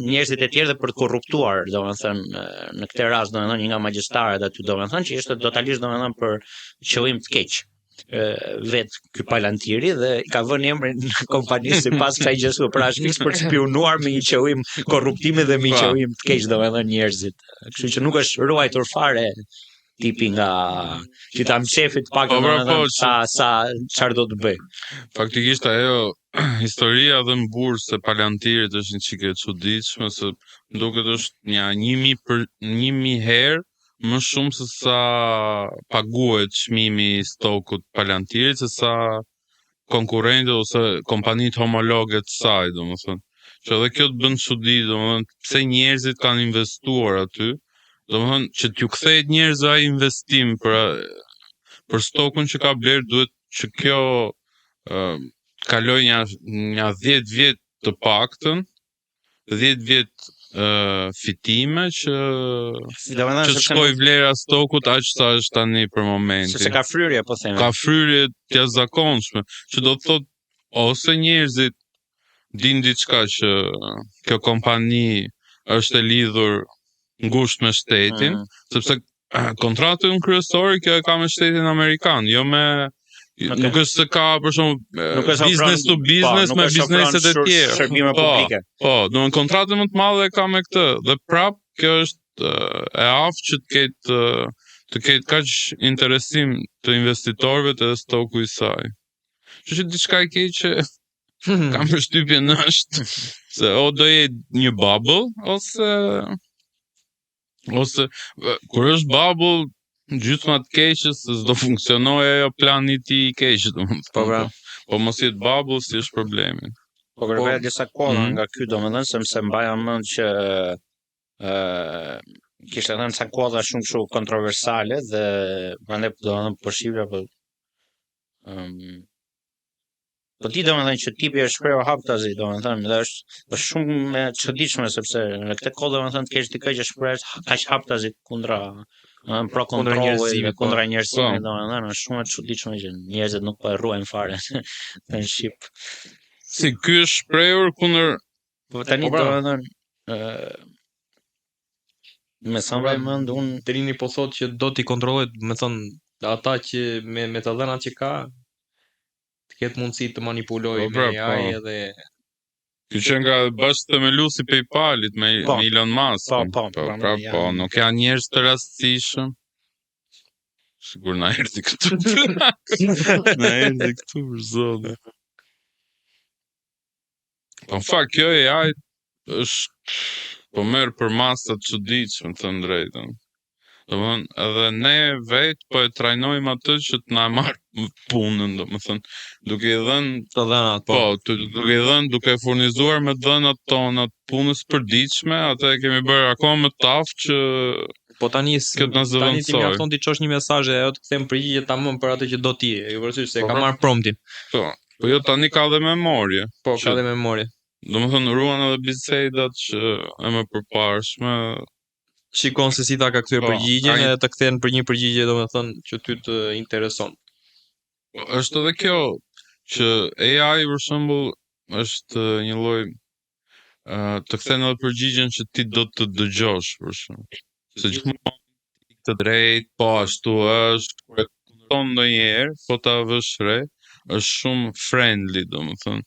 Speaker 3: njerëzit e tjerë dhe për të korruptuar, domethënë e, në këtë rast domethënë një nga magjistarët aty domethënë që ishte totalisht domethënë për qëllim të keq e, vet ky Palantiri dhe i ka vënë emrin në kompanisë sipas kësaj gjësë, pra është fiks për të spionuar me një qëllim korruptimi dhe me një
Speaker 1: Po.
Speaker 3: qëllim të keq domethënë njerëzit. Kështu që nuk është ruajtur fare. tipi nga që ta mshefit pak
Speaker 1: Po, pra,
Speaker 3: domethënë
Speaker 1: po,
Speaker 3: sa sa çfarë do të bëj.
Speaker 1: Faktikisht ajo historia dhe në bursë e Palantirit është një çike e çuditshme se më duket është një 1000 për 1000 herë më shumë se sa paguhet çmimi i stokut Palantirit se sa konkurrentët ose kompanitë homologe të saj, domethënë. Që edhe kjo të bën çudi, domethënë, pse njerëzit kanë investuar aty, domethënë që t'ju kthehet njerëzve ai investim për stokun që ka bler duhet që kjo ë kaloj një 10 vjet të paktën, 10 vjet ë fitime që
Speaker 3: Domethënë
Speaker 1: që të
Speaker 3: sepse
Speaker 1: shkoj vlera stokut aq sa është tani për momentin.
Speaker 3: sepse ka fryrje po themi.
Speaker 1: Ka fryrje të jashtëzakonshme, që do të thotë ose njerëzit din diçka që kjo kompani është e lidhur ngushtë me shtetin, sepse kontratën kryesore kjo e ka me shtetin amerikan, jo me
Speaker 3: Okej.
Speaker 1: nuk është se ka për shembull
Speaker 3: Nuk është
Speaker 1: business to
Speaker 3: ofron-
Speaker 1: business
Speaker 3: po, nuk
Speaker 1: me
Speaker 3: është ofron
Speaker 1: bizneset e tjera.
Speaker 3: Shërbime
Speaker 1: Po,
Speaker 3: publike.
Speaker 1: Po, do në kontratën më të madhe e ka me këtë dhe prap kjo është e aftë që të ketë të ketë kaq interesim të investitorëve të stoku i saj. Kështu që diçka e keqe kam përshtypjen është se o do jetë një bubble ose ose kur është bubble gjysma të keqes se s'do funksionojë ajo plani i tij i keq, domethënë.
Speaker 2: Po, pra.
Speaker 1: Po mos jetë bubble si është problemi.
Speaker 3: Po kërkoja disa kolla
Speaker 1: Mhm.
Speaker 3: nga ky domethënë sepse mbaja mend që ë kishte dhënë ca kuota shumë kështu kontroversale dhe prandaj domethënë po shihja po ëm Po ti domethënë që tipi është shprehur haptazi, domethënë, dhe është është shumë e çuditshme sepse në këtë kohë domethënë të kesh dikë që shprehet kaq haptazi kundra domethënë pro
Speaker 2: Kundra
Speaker 3: kontrollit,
Speaker 2: njerëzimit, po.
Speaker 3: kundra njerëzimit,
Speaker 1: Po.
Speaker 3: domethënë është shumë e çuditshme që njerëzit nuk po e ruajnë fare në shqip.
Speaker 1: Si ky është shprehur kundër
Speaker 3: Po tani
Speaker 2: Po, pra.
Speaker 3: domethënë ë me sa
Speaker 2: Po, pra,
Speaker 3: mbaj mend unë
Speaker 2: Delini po thotë që do t'i kontrollojë, me thënë, ata që me me të dhënat që ka të ketë mundësi të manipulojë
Speaker 1: Po, pra,
Speaker 2: me AI
Speaker 1: po.
Speaker 2: edhe
Speaker 1: Ky që nga bashkë themeluesi PayPalit me,
Speaker 3: Po.
Speaker 1: me Elon Musk.
Speaker 3: Po, po,
Speaker 1: po,
Speaker 3: pra,
Speaker 1: pra,
Speaker 3: janë-
Speaker 1: po, nuk janë njerëz të rastësishëm. Sigur na erdhi këtu. na erdhi këtu për zotin. Po në fakt kjo AI është po merr për masa të çuditshme, të thënë drejtën. Domethënë, edhe ne vetë po e trajnojmë atë që të na marr punën, domethënë, duke i dhënë
Speaker 2: të dhënat, po.
Speaker 1: Po, duke i dhënë, duke e furnizuar me dhënat tona të punës përditshme, atë e kemi bërë akoma më të aftë që
Speaker 2: Po tani
Speaker 1: Kjo të na
Speaker 2: tani ti
Speaker 1: zëvendësoj.
Speaker 2: mjafton ti çosh një mesazh e ajo të kthen përgjigje tamam për atë që do ti. E ke parasysh se
Speaker 1: Po,
Speaker 2: ka
Speaker 1: pra.
Speaker 2: marr promptin.
Speaker 1: po, po jo tani ka edhe memorie.
Speaker 2: Po,
Speaker 1: Që-
Speaker 2: ka dhe memorie.
Speaker 1: Domethënë ruan edhe bisedat që e më përparshme.
Speaker 2: Shikon se si ta ka kthyer
Speaker 1: Po,
Speaker 2: përgjigjen
Speaker 1: ka një-
Speaker 2: edhe të kthen për një përgjigje domethënë që ty të intereson.
Speaker 1: Po, është edhe kjo që AI për shembull është një lloj ë të kthen edhe përgjigjen që ti do të dëgjosh për shembull. Se gjithmonë të drejt, po ashtu është, kur e kundërshton ndonjëherë, po ta vësh re, është shumë friendly, domethënë.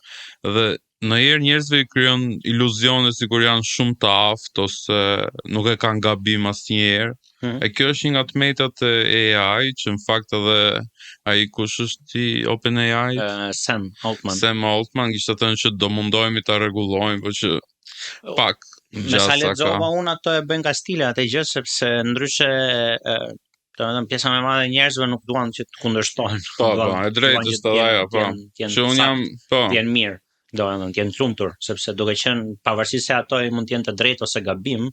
Speaker 1: Dhe ndonjëherë njerëzve i krijon iluzione sikur janë shumë të aftë ose nuk e kanë gabim asnjëherë. E kjo është një nga të metat e AI, që në fakt edhe ai kush është i OpenAI,
Speaker 3: Sam Altman.
Speaker 1: Sam Altman kishte thënë që do mundohemi ta rregullojmë, po që pak
Speaker 3: Me sa
Speaker 1: gjasa ka.
Speaker 3: lexova unë ato e bëjnë kastile atë gjë sepse ndryshe ë, domethënë pjesa më e madhe e njerëzve nuk duan që të kundërshtohen.
Speaker 1: Po,
Speaker 3: Duan-
Speaker 1: po, e drejtë
Speaker 3: duan që
Speaker 1: është edhe ajo, po.
Speaker 3: të jenë
Speaker 1: Që unë jam, po,
Speaker 3: të jenë mirë, domethënë të jenë të lumtur, sepse duke qenë pavarësisht se ato mund të jenë të drejtë ose gabim,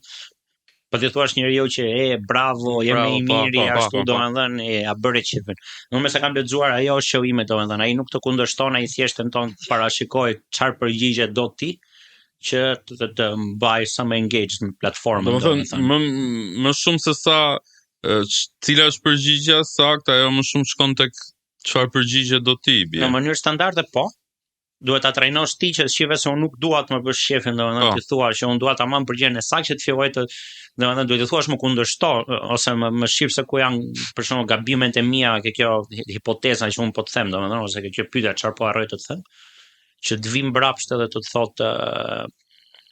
Speaker 3: po ti thuash njeriu që e bravo, je më
Speaker 2: Bravo,
Speaker 3: i
Speaker 2: po,
Speaker 3: miri,
Speaker 1: po, po,
Speaker 3: ashtu
Speaker 1: po, po.
Speaker 3: domethënë e a bëre çipin. Unë me sa kam lexuar ajo është qëllimi domethënë, ai nuk të kundërshton, ai thjesht tenton të parashikojë çfarë përgjigje do ti që të, të, të mbaj sa më engaged në platformën.
Speaker 1: Domethënë më më shumë se sa e, cila është përgjigjja saktë, ajo më shumë shkon tek çfarë përgjigje do ti bie.
Speaker 3: Në mënyrë standarde po. Duhet ta trajnosh ti që shive se unë nuk dua të më bësh shefin, domethënë
Speaker 1: Po.
Speaker 3: ti thua që unë dua ta marr përgjigjen e saktë që të filloj të domethënë duhet të thuash më kundërshto ose më më shif se ku janë për shembull gabimet e mia, ke kjo hipoteza që unë po të them domethënë ose ke kjo pyetja çfarë po harroj të të them, që të vi mbrapsht edhe të të thotë ë,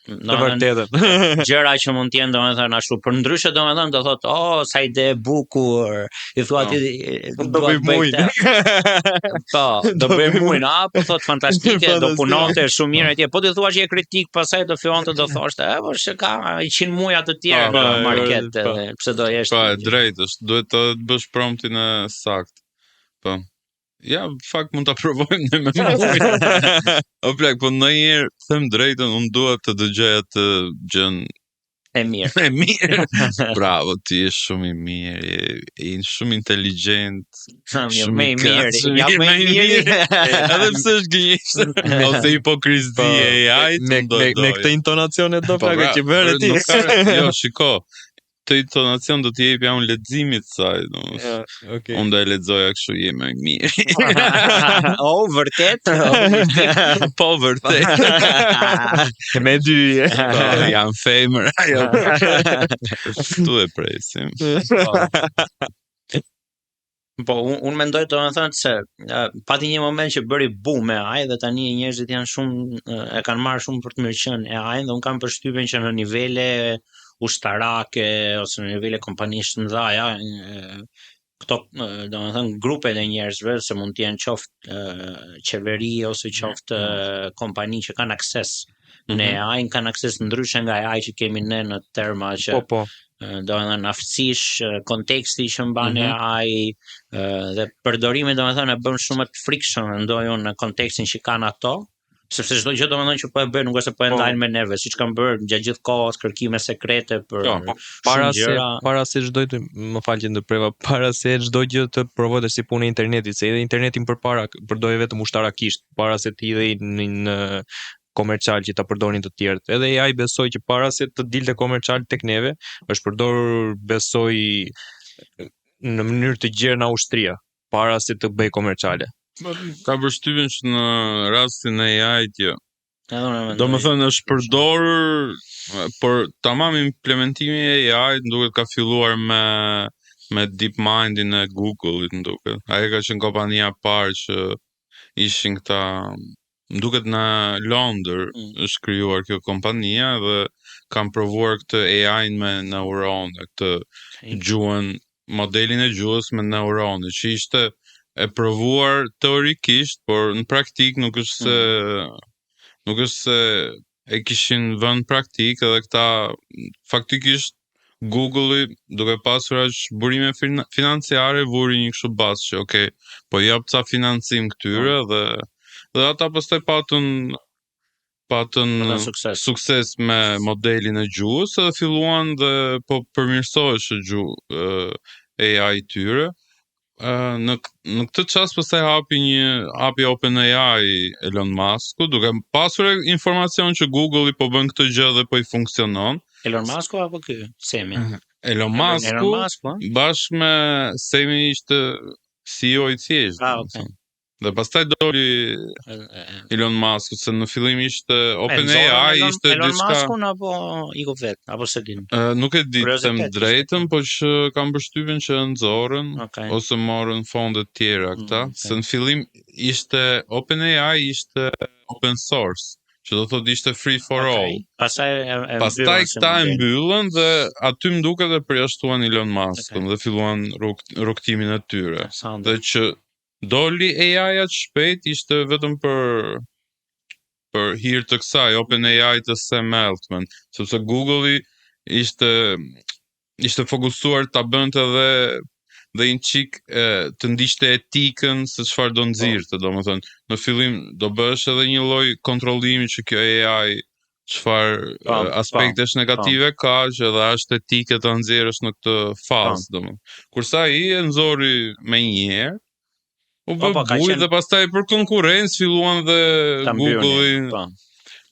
Speaker 2: Të
Speaker 3: domethënë
Speaker 2: vërtetën.
Speaker 3: gjëra që mund të jenë domethënë ashtu, për ndryshe domethënë do thotë, "Oh, sa ide e bukur." I thua
Speaker 1: Po.
Speaker 3: ti e,
Speaker 2: Do
Speaker 3: dua
Speaker 2: bëj
Speaker 3: të bëj
Speaker 2: mujin.
Speaker 3: këtë. Po, do bëj mujin, a po thot fantastike, do
Speaker 2: Fantastike.
Speaker 3: punonte shumë mirë etj. Po ti thua që je kritik, pastaj do fillonte do thoshte, "E, po se ka 100 muja të tjerë
Speaker 1: Po,
Speaker 3: në
Speaker 2: po,
Speaker 3: market
Speaker 2: po.
Speaker 3: edhe pse do jesh
Speaker 1: Po, e drejtë është, duhet të bësh promptin e sakt. Po. Ja, në fakt mund ta provojmë ne me mujin. O plak, po ndonjëherë them drejtën, unë dua të dëgjoj atë gjën
Speaker 3: e mirë.
Speaker 1: e mirë. Bravo, ti je shumë i mirë, je, je shumë inteligjent.
Speaker 3: Jam
Speaker 1: Shumë
Speaker 3: më
Speaker 1: i
Speaker 3: i miri,
Speaker 1: gatshëm,
Speaker 3: jam
Speaker 1: je
Speaker 3: më
Speaker 1: më
Speaker 3: i
Speaker 1: i
Speaker 3: miri.
Speaker 1: Edhe pse është gënjeshtër ose hipokrizia
Speaker 2: Po,
Speaker 1: e AI-t,
Speaker 2: me
Speaker 1: unë do
Speaker 2: me, me
Speaker 1: doja.
Speaker 2: këtë intonacion e do
Speaker 1: Po,
Speaker 2: plak
Speaker 1: pra,
Speaker 2: që bëre ti.
Speaker 1: nuk ka- Jo, shiko. Këtë intonacion do t'i jepja unë leximit të saj, domethënë.
Speaker 2: Ja, Okej.
Speaker 1: Unë do e lexoja kështu je më i mirë.
Speaker 3: Oh, vërtet?
Speaker 1: po vërtet.
Speaker 2: Me dy.
Speaker 1: Po, jam femër ajo. Tu e presim.
Speaker 3: Po, unë un mendoj domethënë se pati një moment që bëri boom e AI dhe tani njerëzit janë shumë e kanë marrë shumë për të mirë qenë AI dhe unë kam përshtypjen që në nivele ushtarake ose në nivele kompanish të mëdha, këto domethënë grupet e njerëzve se mund të jenë qoftë qeveri ose qoftë kompani që kanë akses në AI, kanë akses ndryshe nga AI që kemi ne në terma që
Speaker 2: Po po.
Speaker 3: domethënë aftësish, konteksti që mban
Speaker 1: Mhm.
Speaker 3: AI dhe përdorimi domethënë e bën shumë më të frikshëm mendoj unë në kontekstin që kanë ato, sepse çdo gjë domethënë që po e bëjnë nuk është se po e
Speaker 2: Po.
Speaker 3: ndajnë me neve, siç kanë bërë gjatë gjithë kohës kërkime sekrete për
Speaker 1: Po,
Speaker 3: shumë
Speaker 2: Para se
Speaker 3: gjëra.
Speaker 2: para se çdo të më fal që ndërpreva, para se çdo gjë të provohet si punë e internetit, se edhe internetin përpara përdorej vetëm ushtarakisht, para se të hidhej në, në komercial që ta përdorin të tjerët. Edhe AI besoj që para se të dilte komercial tek neve, është përdorur besoj në mënyrë të gjerë në Austria, para se të bëj komerciale.
Speaker 1: Ka përshtypjen që në rastin e AI-t jo.
Speaker 3: Edhe unë e mendoj.
Speaker 1: Do më thënë është përdorur, por tamam implementimi i AI-t më duket ka filluar me me DeepMind-in e Google-it më duket. Ajo ka qenë kompania e parë që ishin këta më duket në Londër është krijuar kjo kompania dhe kanë provuar këtë AI-n me neurone, këtë gjuhën, modelin e gjuhës me neurone, që ishte e provuar teorikisht, por në praktik nuk është se nuk është se e kishin vënë në praktik edhe këta faktikisht Google-i duke pasur aq burime financiare vuri një kështu bazë që okay, po jap ca financim këtyre dhe dhe ata pastaj patën patën
Speaker 3: Patën sukses.
Speaker 1: sukses me modelin e gjuhës edhe filluan dhe po përmirësohesh gjuhë AI tyre. Në në këtë çast pastaj hapi një hapi OpenAI Elon Musku duke pasur informacion që Google-i po bën këtë gjë dhe po i funksionon.
Speaker 3: Elon Musku apo ky? Semi.
Speaker 1: Elon Musku
Speaker 3: Elon Musku, ë?
Speaker 1: bashkë me Semi ishte CEO i thjeshtë.
Speaker 3: Ah,
Speaker 1: domethënë. Dhe pastaj doli
Speaker 3: E, e,
Speaker 1: Elon Musk, se në fillim ishte
Speaker 3: e nxorën
Speaker 1: OpenAI
Speaker 3: Elon,
Speaker 1: ishte
Speaker 3: Elon
Speaker 1: diçka
Speaker 3: Muskun apo iku vet, apo se din.
Speaker 1: Nuk e di të them
Speaker 3: Kuriozitet ishte.
Speaker 1: drejtën, po që kam përshtypjen që e nxorën
Speaker 3: Okej.
Speaker 1: ose morën fonde të tjera këta,
Speaker 3: Mm,
Speaker 1: se në fillim ishte OpenAI ishte open source, që do thotë ishte free for all.
Speaker 3: Okej. Pastaj e, e
Speaker 1: Pastaj
Speaker 3: mbyllën si
Speaker 1: këta e
Speaker 3: model.
Speaker 1: mbyllën dhe aty më duket e përjashtuan Elon Muskun dhe filluan rrug, rrugtimin e tyre.
Speaker 3: Interesante.
Speaker 1: Dhe që doli AI aq shpejt ishte vetëm për për hir të kësaj OpenAI të Sam Altman, sepse Google-i ishte ishte fokusuar ta bënte edhe dhe një çik e, të ndiqte etikën se çfarë do nxirrte, domethënë në fillim do bësh edhe një lloj kontrollimi që kjo AI çfarë
Speaker 3: Po,
Speaker 1: aspektesh negative ka që edhe është etike ta nxjerrësh në këtë fazë, domethënë. Kurse ai e nxori me një herë, u
Speaker 3: Po,
Speaker 1: bë
Speaker 3: po, ka
Speaker 1: buj
Speaker 3: qenë-
Speaker 1: dhe pastaj për konkurrencë filluan dhe
Speaker 3: Ta mbyllnin,
Speaker 1: Google-i
Speaker 3: Po,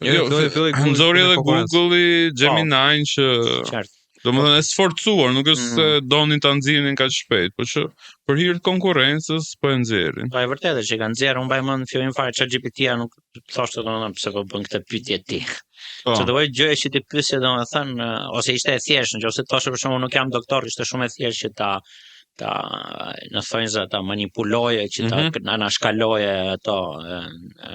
Speaker 2: Jo,
Speaker 1: Jo,
Speaker 2: filloi- filloi Google
Speaker 1: nxori
Speaker 2: me
Speaker 1: edhe
Speaker 2: konkurrencë.
Speaker 1: Google-i Gemini që
Speaker 3: qartë.
Speaker 1: domethënë e sforcuar, nuk është
Speaker 3: Mm.
Speaker 1: se donin ta nxjerrin kaq shpejt, por që për hir të konkurrencës po e nxjerrin.
Speaker 3: Po e vërtetë që kanë nxjerrë, unë mbaj mend në fillim fare ChatGPT-a nuk thoshte domethënë pse po bën këtë pyetje ti.
Speaker 1: Po.
Speaker 3: Që do bëj gjëje që ti pyesje domethënë ose ishte e thjeshtë, nëse thoshe për shembull nuk jam doktor, ishte shumë e thjeshtë që ta Ta në thonjza ta manipuloje që ta mm
Speaker 1: Mhm.
Speaker 3: -hmm. anashkaloje ato e, e,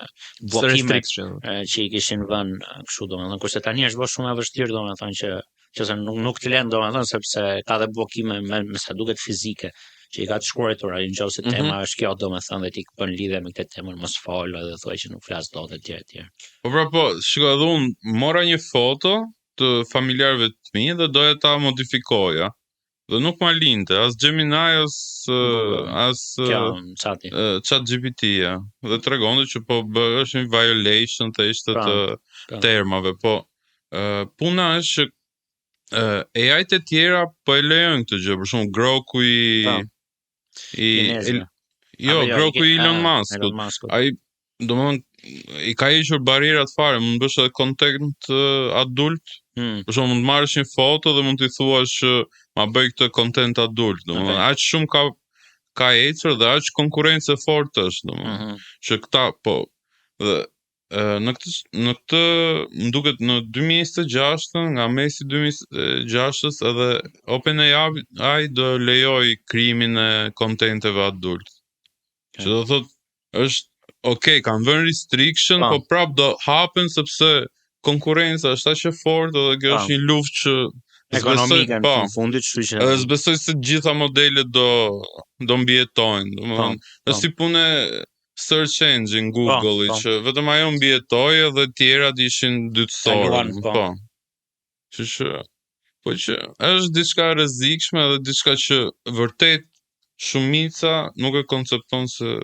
Speaker 3: bllokimet
Speaker 2: Restriction.
Speaker 3: e, që i kishin vënë e, kështu domethënë kurse tani është bërë shumë e vështirë domethënë që që se nuk nuk të lën domethënë sepse ka dhe bllokime me, me sa duket fizike që i ka të shkruar ai nëse
Speaker 1: Mhm.
Speaker 3: tema është kjo domethënë dhe ti bën lidhje me këtë temën mos fol edhe thuaj që nuk flas dot etj etj.
Speaker 1: Po pra po, shiko edhe unë mora një foto të familjarëve të mi dhe doja ta modifikoja. Dhe nuk ma linte, as Gemini, as
Speaker 3: Google.
Speaker 1: as
Speaker 3: Kjo çati.
Speaker 1: Chat GPT-ja dhe tregonte që po bë, është një violation të ishte
Speaker 3: Pra,
Speaker 1: të
Speaker 3: pra.
Speaker 1: termave, po ë, puna është që ë, AI-t e tjera po e lejojnë këtë gjë, për shembull Groku i
Speaker 3: Po.
Speaker 1: i
Speaker 3: Kinezëve.
Speaker 1: jo,
Speaker 3: Apo
Speaker 1: Groku i Elon
Speaker 3: ah,
Speaker 1: Muskut.
Speaker 3: Elon Muskut.
Speaker 1: Ai domethënë i ka hequr barrierat fare, mund të bësh edhe content adult,
Speaker 3: Hmm.
Speaker 1: për shembull mund të marrësh një foto dhe mund t'i thuash që ma bëj këtë content adult, domethënë
Speaker 3: Okej.
Speaker 1: aq shumë ka ka ecur dhe aq konkurrencë e fortë është, domethënë
Speaker 3: Mhm.
Speaker 1: që këta po dhe e, në këtë në këtë më duket në 2026-ën, nga mesi 2026-ës edhe OpenAI do lejoj krijimin e kontenteve adult. Që do thotë është okay, kanë vënë restriction,
Speaker 3: Pa.
Speaker 1: po prap do hapen sepse konkurrenca është aq e fortë dhe kjo
Speaker 3: Pa.
Speaker 1: është një luftë që s'besoj-
Speaker 3: Ekonomike në
Speaker 1: po,
Speaker 3: fund fundit, kështu që
Speaker 1: Edhe s'besoj se të gjitha modelet do do mbijetojnë, domethënë,
Speaker 3: Po,
Speaker 1: është si punë e search engine Google-i
Speaker 3: po.
Speaker 1: që vetëm ajo mbijetoi edhe tjerat ishin dytësore,
Speaker 3: Kaluan, po.
Speaker 1: po. Kështu që po që është diçka e rrezikshme edhe diçka që vërtet shumica nuk e koncepton se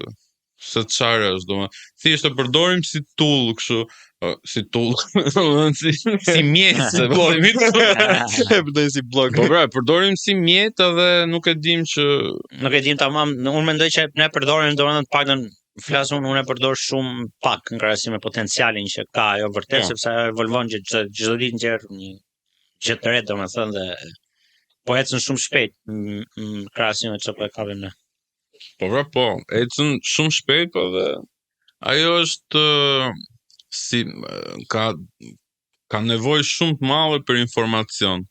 Speaker 1: se çfarë është, domethënë, thjesht e përdorim si tool kështu, ë, si tool, domethënë si si mjet, se po themi
Speaker 2: E përdorim si blog.
Speaker 1: Po pra, e përdorim si mjet edhe nuk e dim që
Speaker 3: nuk e dim tamam, unë mendoj që ne përdorim domethënë të paktën flas unë, unë e përdor shumë pak në krahasim me potencialin që ka ajo vërtet
Speaker 1: Po.
Speaker 3: sepse ajo evolvon që çdo çdo ditë nxjerr një gjë të re domethënë dhe po ecën shumë shpejt në në krahasim me çfarë po e kapim ne.
Speaker 1: Po pra po, ecën shumë shpejt, po dhe ajo është ë, si ë, ka ka nevojë shumë të madhe për informacion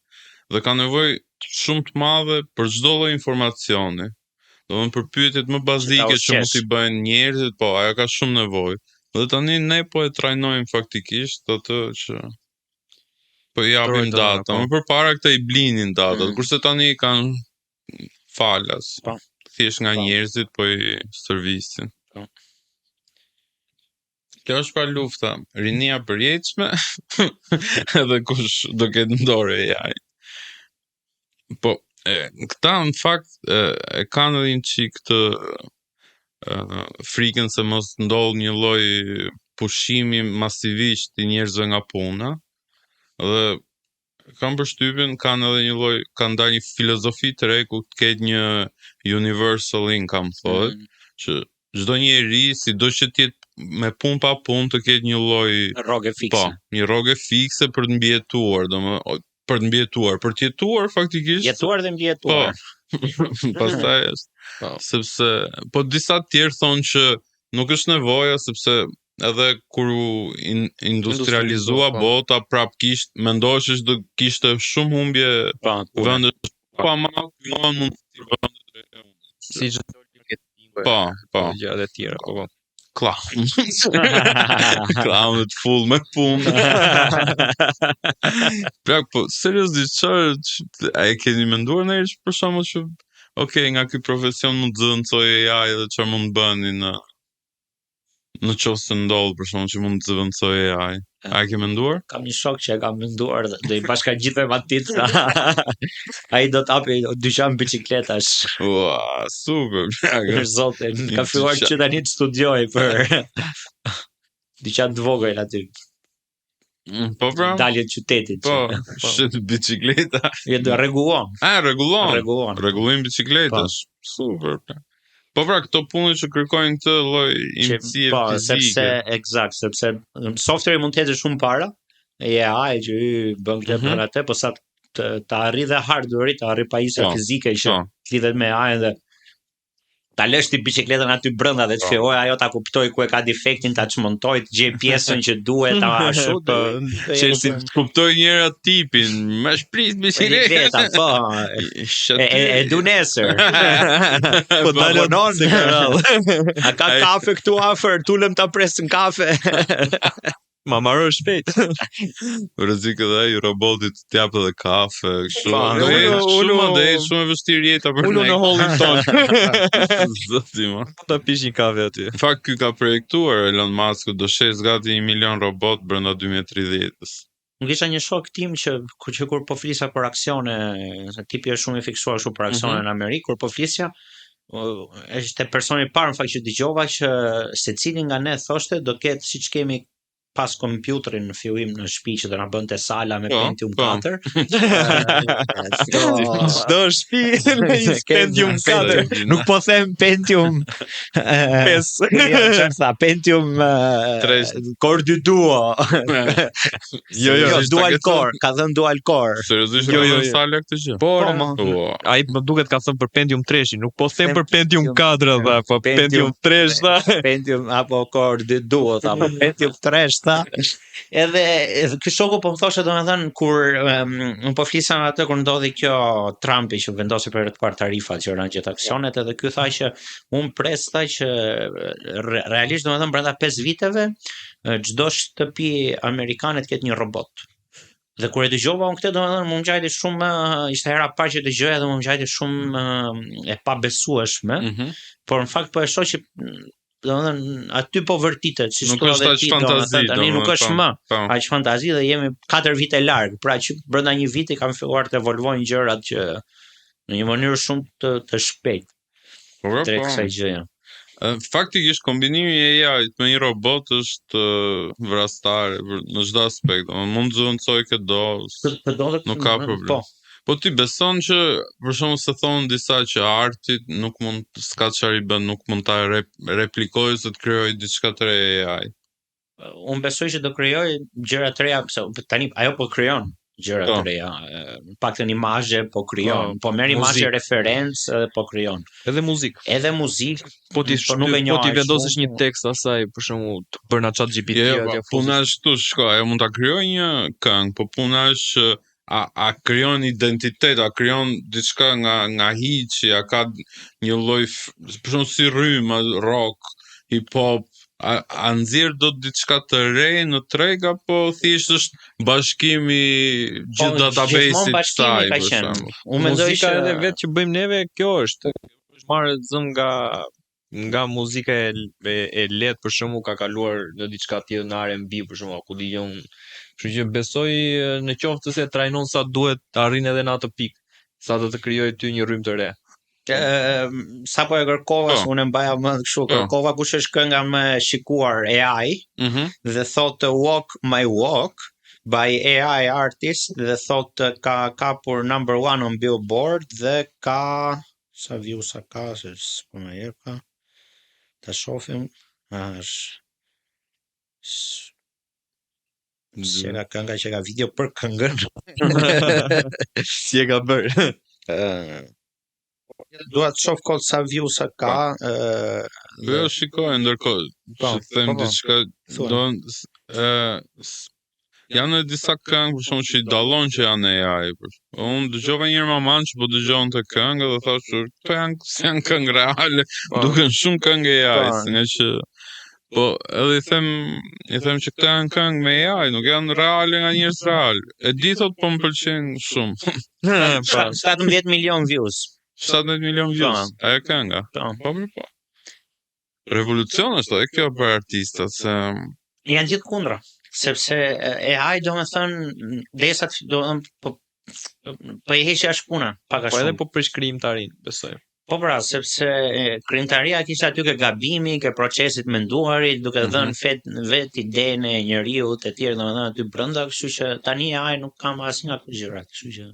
Speaker 1: dhe ka nevojë shumë të madhe për çdo lloj informacioni. Domethënë për pyetjet më bazike që mund
Speaker 3: ushqesh.
Speaker 1: t'i bëjnë njerëzit, po ajo ka shumë nevojë. Dhe tani ne po e trajnojmë faktikisht atë që po i japim
Speaker 2: Trojtë,
Speaker 1: data.
Speaker 2: po.
Speaker 1: Më përpara këta i blinin datat,
Speaker 3: Mm.
Speaker 1: kurse tani i kanë falas.
Speaker 3: Po.
Speaker 1: Thjesht nga
Speaker 3: Po.
Speaker 1: njerëzit po i servisin.
Speaker 3: Po.
Speaker 1: Kjo është pra lufta, rinia përjetshme edhe kush do ketë në dorë AI. Po, e, këta në fakt e, e kanë edhe një çik të e, frikën se mos ndodh një lloj pushimi masivisht i njerëzve nga puna. Dhe kam përshtypjen kanë edhe një lloj kanë dalë një filozofi të re ku të ketë një universal income thohet,
Speaker 3: Mm,
Speaker 1: që çdo njeri sido që të jetë me punë pa punë të ketë një lloj
Speaker 3: Rrogë fikse.
Speaker 1: po, një rrogë fikse për të mbijetuar, domethënë për të mbijetuar, për të jetuar faktikisht.
Speaker 3: Jetuar dhe
Speaker 1: Po.
Speaker 3: mbijetuar.
Speaker 1: Pastaj është.
Speaker 2: Po.
Speaker 1: Sepse po disa të tjerë thonë që nuk është nevoja sepse edhe kur u in, industrializua
Speaker 2: Industrializua, po.
Speaker 1: bota prap kishte mendohesh që do kishte shumë humbje
Speaker 3: Po, pune.
Speaker 1: vendesh po ama krijohen mundësi vende të reja.
Speaker 2: Si çdo marketingu.
Speaker 1: Po, po.
Speaker 2: Gjërat e tjera, po po.
Speaker 1: Clown. Clownët full me punë. Plak, po seriozisht çfarë ç- a e keni menduar ndonjëherë që për shembull që okay, nga ky profesion mund të zëvendësoj AI dhe çfarë mund të bëni në në qoftë se ndodh për shembull që mund të zëvendësoj AI. A e ke menduar?
Speaker 3: Kam një shok që e kam menduar dhe do i bashka gjithë me matica. Ai do të hapi dyqan bicikletash.
Speaker 1: Ua, super. plak.
Speaker 3: Për zotin,
Speaker 1: Një
Speaker 3: ka filluar
Speaker 1: dyqan.
Speaker 3: që tani të studioj për dyqan të vogël aty,
Speaker 1: Po pra.
Speaker 3: dalje të qytetit.
Speaker 1: Po, shit bicikleta.
Speaker 3: Jo do rregullon,
Speaker 1: A, rregullon.
Speaker 3: rregullon.
Speaker 1: Rregullim bicikletash. Super. plak. Po pra, këto punë që kërkojnë këtë lloj
Speaker 3: Që-
Speaker 1: imtësie
Speaker 3: po,
Speaker 1: fizike.
Speaker 3: sepse eksakt, sepse softveri mund të jetë shumë para, AI që y bën këtë
Speaker 1: Mhm.
Speaker 3: bën atë, po sa të, të arri dhe hardware-i, të arri pajisja
Speaker 1: Po,
Speaker 3: fizike që
Speaker 1: Po.
Speaker 3: lidhet me AI dhe Ta lësh ti biçikletën aty brenda dhe të
Speaker 1: Po.
Speaker 3: fillojë ajo ta kuptoj ku e ka defektin, ta çmontoj, të gjej pjesën që duhet, ta ashtu.
Speaker 2: Po,
Speaker 1: Chelsea të kuptoj njëra tipin, më shprit
Speaker 3: Bicikleta,
Speaker 1: biçikletën.
Speaker 3: po. E, e, e du nesër.
Speaker 2: Po dalë
Speaker 3: vonon.
Speaker 2: se ka radhë.
Speaker 3: A ka
Speaker 1: Ai-
Speaker 3: kafe këtu afër? Tulem ta pres në kafe.
Speaker 2: Ma marrë shpejt.
Speaker 1: Rrezik edhe ai robotit të japë edhe kafe, kështu.
Speaker 3: Po,
Speaker 1: Do
Speaker 2: ulu-
Speaker 1: jetë shumë
Speaker 2: ulu-
Speaker 1: do jetë shumë e vështirë jeta për
Speaker 2: Ulu
Speaker 1: ne.
Speaker 2: në hollin ton.
Speaker 1: Zoti ma.
Speaker 2: Ta pish një kafe aty.
Speaker 1: Në fakt ky ka projektuar Elon Musk do shes gati 1 milion robot brenda 2030-s.
Speaker 3: Unë kisha një shok tim që kur që kur po flisja për aksione, se tipi është shumë i fiksuar kështu për aksione
Speaker 1: Mhm.
Speaker 3: në Amerikë, kur po flisja, o, është personi i parë në fakt që dëgjova që secili nga ne thoshte do ketë siç kemi pas kompjuterin në fillim në shtëpi që do na bënte sala me
Speaker 1: Po,
Speaker 3: Pentium
Speaker 1: po.
Speaker 3: 4. ë, do-
Speaker 2: Çdo shtëpi me një Pentium 4,
Speaker 3: Nuk po them Pentium ë,
Speaker 2: 5.
Speaker 3: Jo, çfarë tha, Pentium ë,
Speaker 1: Tres.
Speaker 3: Core 2 Duo.
Speaker 2: Jo, jo,
Speaker 3: jo
Speaker 1: është
Speaker 3: dual
Speaker 1: ta ke
Speaker 3: core, ka thënë dual core.
Speaker 1: Seriozisht
Speaker 2: Jo,
Speaker 1: jo,
Speaker 2: jo,
Speaker 1: jo,
Speaker 2: jo.
Speaker 1: sala këtë gjë.
Speaker 2: Por,
Speaker 3: Po, ma.
Speaker 1: Ua.
Speaker 2: ai më duket ka thënë për Pentium 3-shin, nuk po them për Pentium
Speaker 3: Pentium
Speaker 2: 4 tha, po
Speaker 3: Pentium
Speaker 2: Pentium 3 tha.
Speaker 3: Pentium apo Core 2 Duo tha, po Pentium 3 tha. Edhe edhe ky shoku po më thoshte domethënë kur um, unë po flisja me atë kur ndodhi kjo Trumpi që vendosi për herë të parë tarifat që ranë gjithë aksionet edhe ky tha që unë pres tha që re, realisht domethënë brenda 5 viteve e, çdo shtëpi amerikane të ketë një robot. Dhe kur e dëgjova unë këtë domethënë më ngjajti shumë ë, ishte hera e parë që dëgjoja dhe më ngjajti shumë ë, e pabesueshme
Speaker 1: Mhm.
Speaker 3: por në fakt po e shoh që mm, domethënë aty po vërtitet, siç
Speaker 1: Nuk
Speaker 3: thua
Speaker 1: është
Speaker 3: edhe
Speaker 1: aq
Speaker 3: ti,
Speaker 1: fantazi,
Speaker 3: domethënë, tani nuk
Speaker 1: domethënë,
Speaker 3: është
Speaker 1: po.
Speaker 3: më
Speaker 1: Po.
Speaker 3: aq fantazi dhe jemi 4 vite larg, pra që brenda një viti kanë filluar të evolvojnë gjërat që në një mënyrë shumë të të shpejtë
Speaker 1: Po, po.
Speaker 3: drejt kësaj gjëje.
Speaker 1: Ë, Faktikisht kombinimi i AI-t me një robot është ë, vrastare për, në çdo aspekt. Domethënë mund të zëvendësoj këtë do.
Speaker 3: Të, të do dhe
Speaker 1: Nuk ka problem.
Speaker 3: Po,
Speaker 1: Po ti beson që për shembull se thonë disa që artit nuk mund s'ka çfarë i bën, nuk mund ta rep, replikojë ose të krijojë diçka të re AI.
Speaker 3: unë besoj që do krijoj gjëra të reja, pse tani ajo po krijon gjëra
Speaker 1: Po.
Speaker 3: të reja, e, në paktën imazhe po krijon, po merr imazhe
Speaker 2: muzikë.
Speaker 3: referencë edhe po krijon.
Speaker 2: Edhe muzikë.
Speaker 3: Edhe muzikë,
Speaker 2: Po ti
Speaker 3: Po nuk e
Speaker 2: po
Speaker 3: njoh
Speaker 2: ti
Speaker 3: aq
Speaker 2: vendosësh
Speaker 3: shumë,
Speaker 2: një tekst asaj, për shembull, të bërë na chat GPT
Speaker 1: Jo, jo,
Speaker 2: atje
Speaker 1: po, puna është këtu, shko, ajo mund ta krijojë një këngë, po puna është që a a krijon identitet, a krijon diçka nga nga hiçi, a ka një lloj f- për shembull si rrymë, rock, hip hop, a, a nxjerr dot diçka të re në treg apo thjesht është bashkimi
Speaker 3: Po,
Speaker 1: gjithë
Speaker 3: gjithmonë
Speaker 1: database-it të
Speaker 3: bashkimi
Speaker 1: saj
Speaker 3: ka
Speaker 1: për
Speaker 3: qenë.
Speaker 1: shembull.
Speaker 3: Unë mendoj
Speaker 2: Muzika
Speaker 3: që
Speaker 2: edhe vetë që bëjmë neve, kjo është. Është marrë zëm nga nga muzika e, e, e lehtë për shembull ka kaluar në diçka tjetër në R&B për shembull, ku di unë. Kështu që besoj e, në qoftë se trajnon sa duhet të arrin edhe në atë pikë, sa do të krijoj ty një rrymë të re.
Speaker 3: Ë, sa po e kërkova,
Speaker 1: Po.
Speaker 3: se unë e mbaja mend kështu,
Speaker 1: Po.
Speaker 3: kërkova kush është kënga më e shikuar AI
Speaker 1: Mhm.
Speaker 3: dhe thotë Walk My Walk by AI artist dhe thotë ka kapur number one on Billboard dhe ka sa views sa ka se s'po më jep ka. Ta shohim. A, është s- Si e ka kënga që ka video për këngën.
Speaker 2: Si e ka bërë?
Speaker 3: Ë, dua të shoh kot sa views sa ka, ë
Speaker 1: Po jo, shikoj ndërkohë,
Speaker 3: Po,
Speaker 1: që të them
Speaker 3: po, po.
Speaker 1: diçka,
Speaker 3: Thuaj.
Speaker 1: do ë s- janë edhe disa këngë për shembull që i dallon që janë AI. Për shembull. Unë dëgjova një herë maman që po dëgjonte këngë dhe thashë këto janë janë këngë reale,
Speaker 2: Po.
Speaker 1: duken shumë këngë AI,
Speaker 3: Po.
Speaker 1: se nga që Po, edhe i them, i them që këto janë këngë me AI, nuk janë reale nga njerëz real. E di thot po më pëlqen shumë.
Speaker 2: Po.
Speaker 3: 17 milion views.
Speaker 1: 17 milion views, ajo kënga.
Speaker 3: Po.
Speaker 1: Po, po, po. Revolucion është edhe kjo për artistat, se
Speaker 3: Janë gjithë kundra, sepse e, AI do me thënë, derisa të- do me thënë, po po i heq jashtë puna, pak a
Speaker 2: Po edhe
Speaker 3: shumë.
Speaker 2: po prish krijimtarin, besoj.
Speaker 3: Po pra, sepse e, krijimtaria kishte aty ke gabimi, ke procesit menduarit, duke
Speaker 1: Mhm.
Speaker 3: dhënë fet vet idenë e njeriu e tjerë, domethënë aty brenda, kështu që tani AI nuk ka më asnjë nga këto gjërat, kështu që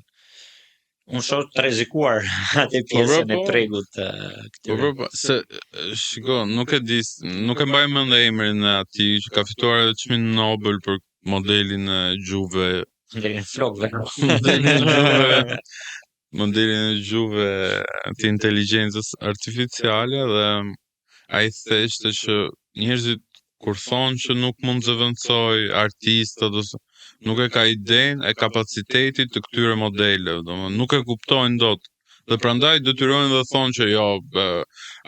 Speaker 3: unë shoh të rrezikuar atë
Speaker 1: Po, pra,
Speaker 3: pjesën e
Speaker 1: po.
Speaker 3: tregut të
Speaker 1: Po
Speaker 3: këtyre.
Speaker 1: po, po se e, shiko, nuk e di, nuk e mbaj mend emrin e atij që ka fituar edhe çmimin Nobel për modelin e gjuhëve.
Speaker 3: Deri në flokëve.
Speaker 1: Modelin e gjuhëve. modelin e gjuhëve të inteligjencës artificiale dhe ai theshte që njerëzit kur thonë që nuk mund zëvendësoj artistët ose nuk e ka idenë e kapacitetit të këtyre modeleve, domethënë nuk e kuptojnë dot. Dhe prandaj detyrojnë dhe thonë që jo, e,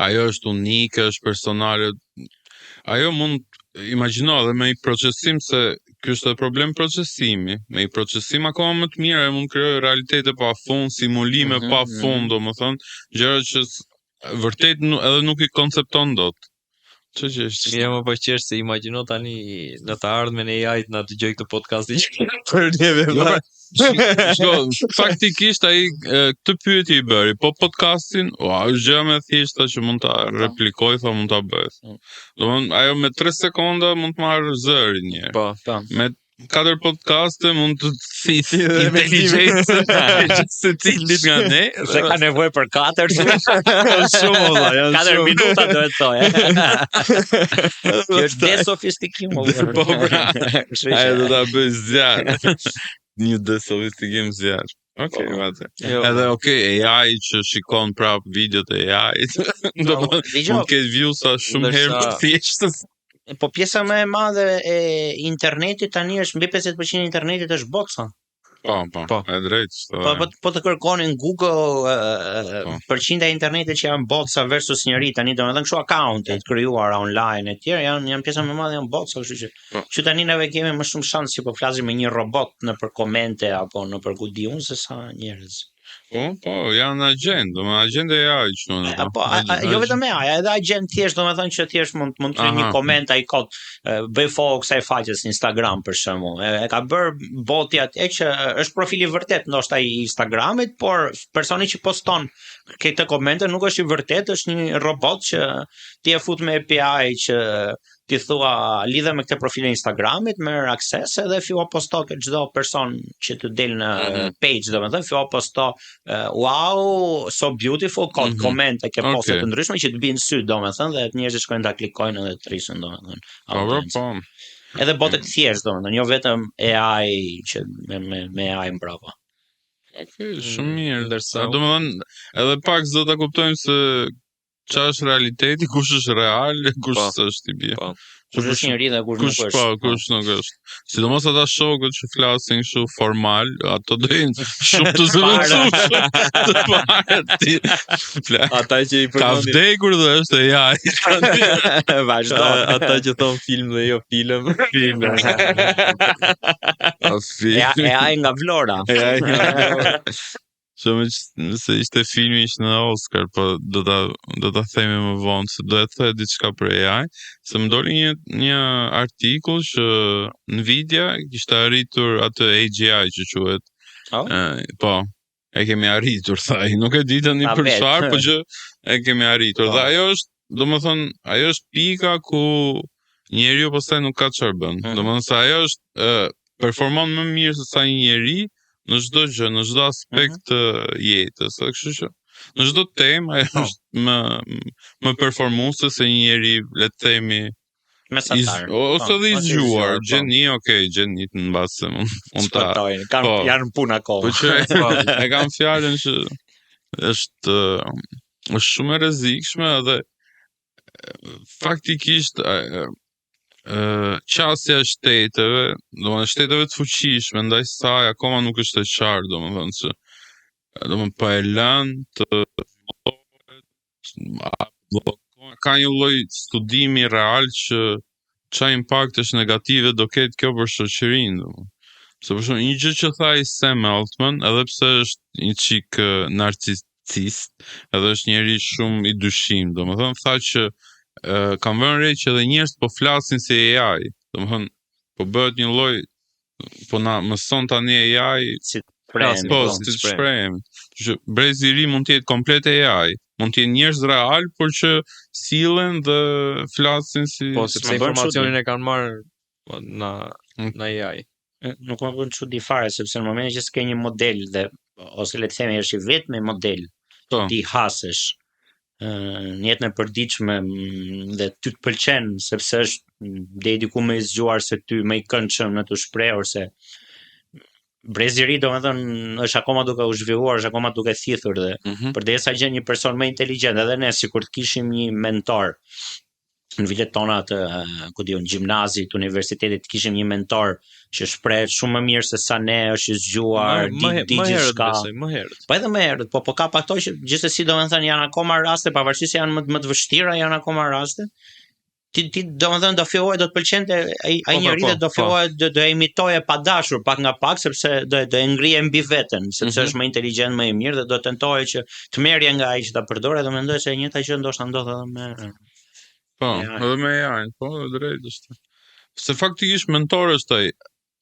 Speaker 1: ajo është unike, është personale. Ajo mund imagjino edhe me një procesim se ky është edhe problem procesimi, me një procesim akoma më të mirë ajo mund krijojë realitete pa fund, simulime pa fund, domethënë, gjëra që vërtet edhe nuk i koncepton dot. Ç'është që është?
Speaker 2: Mirë, më po qesh se imagjino tani në të ardhmen e AI-t na dëgjoj këtë podcastin që për neve.
Speaker 1: Jo, pra, Shiko, faktikisht ai këtë pyetje i bëri, po podcastin, ua, është gjëja më e thjeshta që mund ta replikoj, tha mund ta bëj. Domethënë ajo me 3 sekonda mund të marrë zërin një herë.
Speaker 2: Po.
Speaker 3: Po.
Speaker 1: Me katër podcaste mund të thith inteligjencën e secilit nga ne.
Speaker 3: Se ka nevojë për katër,
Speaker 2: Janë shumë valla, janë
Speaker 3: katër
Speaker 2: shumë.
Speaker 3: minuta do të thoja. Kjo është desofistikim. o vërë.
Speaker 1: Po, pra.
Speaker 3: Kështu që-
Speaker 1: Ajo do ta bëj zjarr. Një desofistikim zjarr. Okej,
Speaker 3: Po.
Speaker 1: vate.
Speaker 2: Jo.
Speaker 1: Edhe okej, AI që shikon prap videot e AI-t, do
Speaker 3: Po,
Speaker 1: të
Speaker 3: dëgjoj,
Speaker 1: mund ketë view-sa shumë herë më
Speaker 2: Ndërsa-
Speaker 1: thjeshtë.
Speaker 3: Po pjesa më e madhe e internetit tani është mbi 50% e internetit është botsa.
Speaker 1: Po, po,
Speaker 2: Po.
Speaker 1: e drejtë. çto
Speaker 3: Po
Speaker 1: e.
Speaker 3: po, po të kërkonin Google
Speaker 1: Po.
Speaker 3: përqindja e internetit që janë botsa versus njëri tani domethënë kështu akaunte të krijuara online e tjerë janë janë pjesa më e madhe janë botsa, kështu që
Speaker 1: Po.
Speaker 3: që tani neve kemi më shumë shans që po flasim me një robot në për komente apo në për ku di unë se sa njerëz.
Speaker 1: Po, po, janë agjent, domethënë agjent e AI quhen
Speaker 3: A,
Speaker 1: ato.
Speaker 3: Po, a, a, jo vetëm e AI, edhe agjent thjesht, domethënë që thjesht mund mund të lë një
Speaker 1: Aha.
Speaker 3: koment ai kod, e, bëj follow kësaj faqes në Instagram për shembull. E, e ka bër boti atje që është profili vërtet ndoshta i Instagramit, por personi që poston këtë komente nuk është i vërtet, është një robot që ti e fut me API që ti thua lidhe me këtë profilin e Instagramit, merr akses edhe fillo posto ke çdo person që të del në
Speaker 1: Mhm.
Speaker 3: page, domethënë fillo posto eh, wow, so beautiful, kod
Speaker 1: Mhm.
Speaker 3: komente ke poste
Speaker 1: Okej.
Speaker 3: të ndryshme që të bien sy, domethënë, dhe njerëzit shkojnë ta klikojnë edhe të rrisin, domethënë.
Speaker 1: Po, po,
Speaker 3: audiencën.
Speaker 1: po.
Speaker 3: Edhe botet thjesht, domethënë, jo vetëm AI që me me, me AI mbrapa.
Speaker 1: Okej, shumë mirë.
Speaker 2: Ndërsa-
Speaker 1: A, domethënë, edhe pak s'do ta kuptojmë se çfarë është realiteti, kush është real, kush
Speaker 2: Po.
Speaker 1: s'është i bie.
Speaker 2: Po.
Speaker 3: Kush është njëri dhe kush nuk
Speaker 1: Kush
Speaker 3: është.
Speaker 1: po, kush nuk është. Sidomos ata shokët që flasin kështu formal, ato do jenë shumë të zëvendësueshëm. Të parët ti. Fla-
Speaker 2: Ata që i
Speaker 1: Ka
Speaker 2: përmendin
Speaker 1: vdekur dhe është AI.
Speaker 3: Vazhdo.
Speaker 2: A- ata që thon film dhe jo film.
Speaker 1: Film. A film.
Speaker 3: AI nga Vlora.
Speaker 1: AI nga Shumë që nëse ishte filmi ishte në Oscar, po do ta do ta themi më vonë se do e thoya diçka për AI, se më doli një një artikull që Nvidia kishte arritur atë AGI që quhet.
Speaker 3: Oh.
Speaker 1: E, po, e kemi arritur tha ai. Nuk e di tani
Speaker 3: Ta
Speaker 1: për
Speaker 3: vet.
Speaker 1: çfarë, po që e kemi arritur.
Speaker 3: Po.
Speaker 1: Dhe ajo është, domethënë, ajo është pika ku njeriu pastaj nuk ka çfarë bën.
Speaker 3: Mhm.
Speaker 1: Domethënë se ajo është e, performon më mirë se sa një njeri në çdo gjë, në çdo aspekt të jetës, edhe kështu që në çdo temë ajo
Speaker 3: Po.
Speaker 1: është më më performuese se një njeri, le të themi, i
Speaker 3: Mesatar.
Speaker 1: ose
Speaker 3: Po,
Speaker 1: edhe i
Speaker 3: ose i
Speaker 1: zgjuar,
Speaker 3: zgjuar, po.
Speaker 1: gjeni, okay, gjeni në mbase mund mund ta
Speaker 3: Shpëtojnë, kanë
Speaker 1: Po.
Speaker 3: janë në punë akoma.
Speaker 1: Po që e kam fjalën që është është shumë e rrezikshme edhe e, faktikisht e, e, qasja e shteteve, domethënë shteteve të fuqishme ndaj saj akoma nuk është e qartë, domethënë që domethënë po e lën të zhvillohet, a bllokon- ka një lloj studimi real që ça impaktesh negative do ketë kjo për shoqërinë, domethënë. Se për shembull, një gjë që tha i Sam Altman, edhe pse është një çik eh, narcisist, edhe është njeri shumë i dyshim, domethënë tha që eh, kam vënë re që edhe njerëz po flasin si AI, domethënë po bëhet një lloj po na mëson tani AI
Speaker 3: Si shprehemi,
Speaker 1: po,
Speaker 3: po.
Speaker 1: si të shprehemi. Kështu që brezi i ri mund të jetë komplet AI, mund të jenë njerëz real, por që sillen dhe flasin si
Speaker 2: Po, sepse
Speaker 3: S'më bën
Speaker 2: informacionin e kanë marrë po, na na AI.
Speaker 3: E, Nuk më bën çudi fare sepse në momentin që s'ke një model dhe ose le të themi është i vetmi model
Speaker 1: Po.
Speaker 3: ti hasesh ë, në jetën e përditshme mm, dhe ty të pëlqen sepse është mm, deri diku më i zgjuar se ty, më i këndshëm në të shprehur se Brezi i ri domethënë është akoma duke u zhvilluar, është akoma duke thithur dhe
Speaker 1: Mm -hmm.
Speaker 3: përderisa gjen një person më inteligjent edhe ne sikur të kishim një mentor në vitet tona të ku di unë gjimnazit, universitetit, kishim një mentor që shprehet shumë më mirë se sa ne, është i zgjuar,
Speaker 2: Më
Speaker 3: di, di
Speaker 2: më herët
Speaker 3: gjithçka.
Speaker 2: besoj, më herët.
Speaker 3: Po edhe më herët, po po ka pa ato që gjithsesi domethënë janë akoma raste, pavarësisht se janë më më të vështira, janë akoma raste. Ti ti domethënë do filloje do të pëlqente ai ai
Speaker 2: Po, po,
Speaker 3: njeri
Speaker 2: po,
Speaker 3: dhe do
Speaker 2: po.
Speaker 3: filloje do do e imitoje pa dashur pak nga pak sepse do do e ngrije mbi veten, sepse
Speaker 1: Mhm.
Speaker 3: është më inteligjent, më i mirë dhe do tentoje që të merrje nga ai që ta përdore dhe mendoj se e njëjta gjë ndoshta ndodh edhe me
Speaker 1: Po,
Speaker 3: AI.
Speaker 1: edhe me AI-n, po, e drejtë është. Se faktikisht mentor është ai.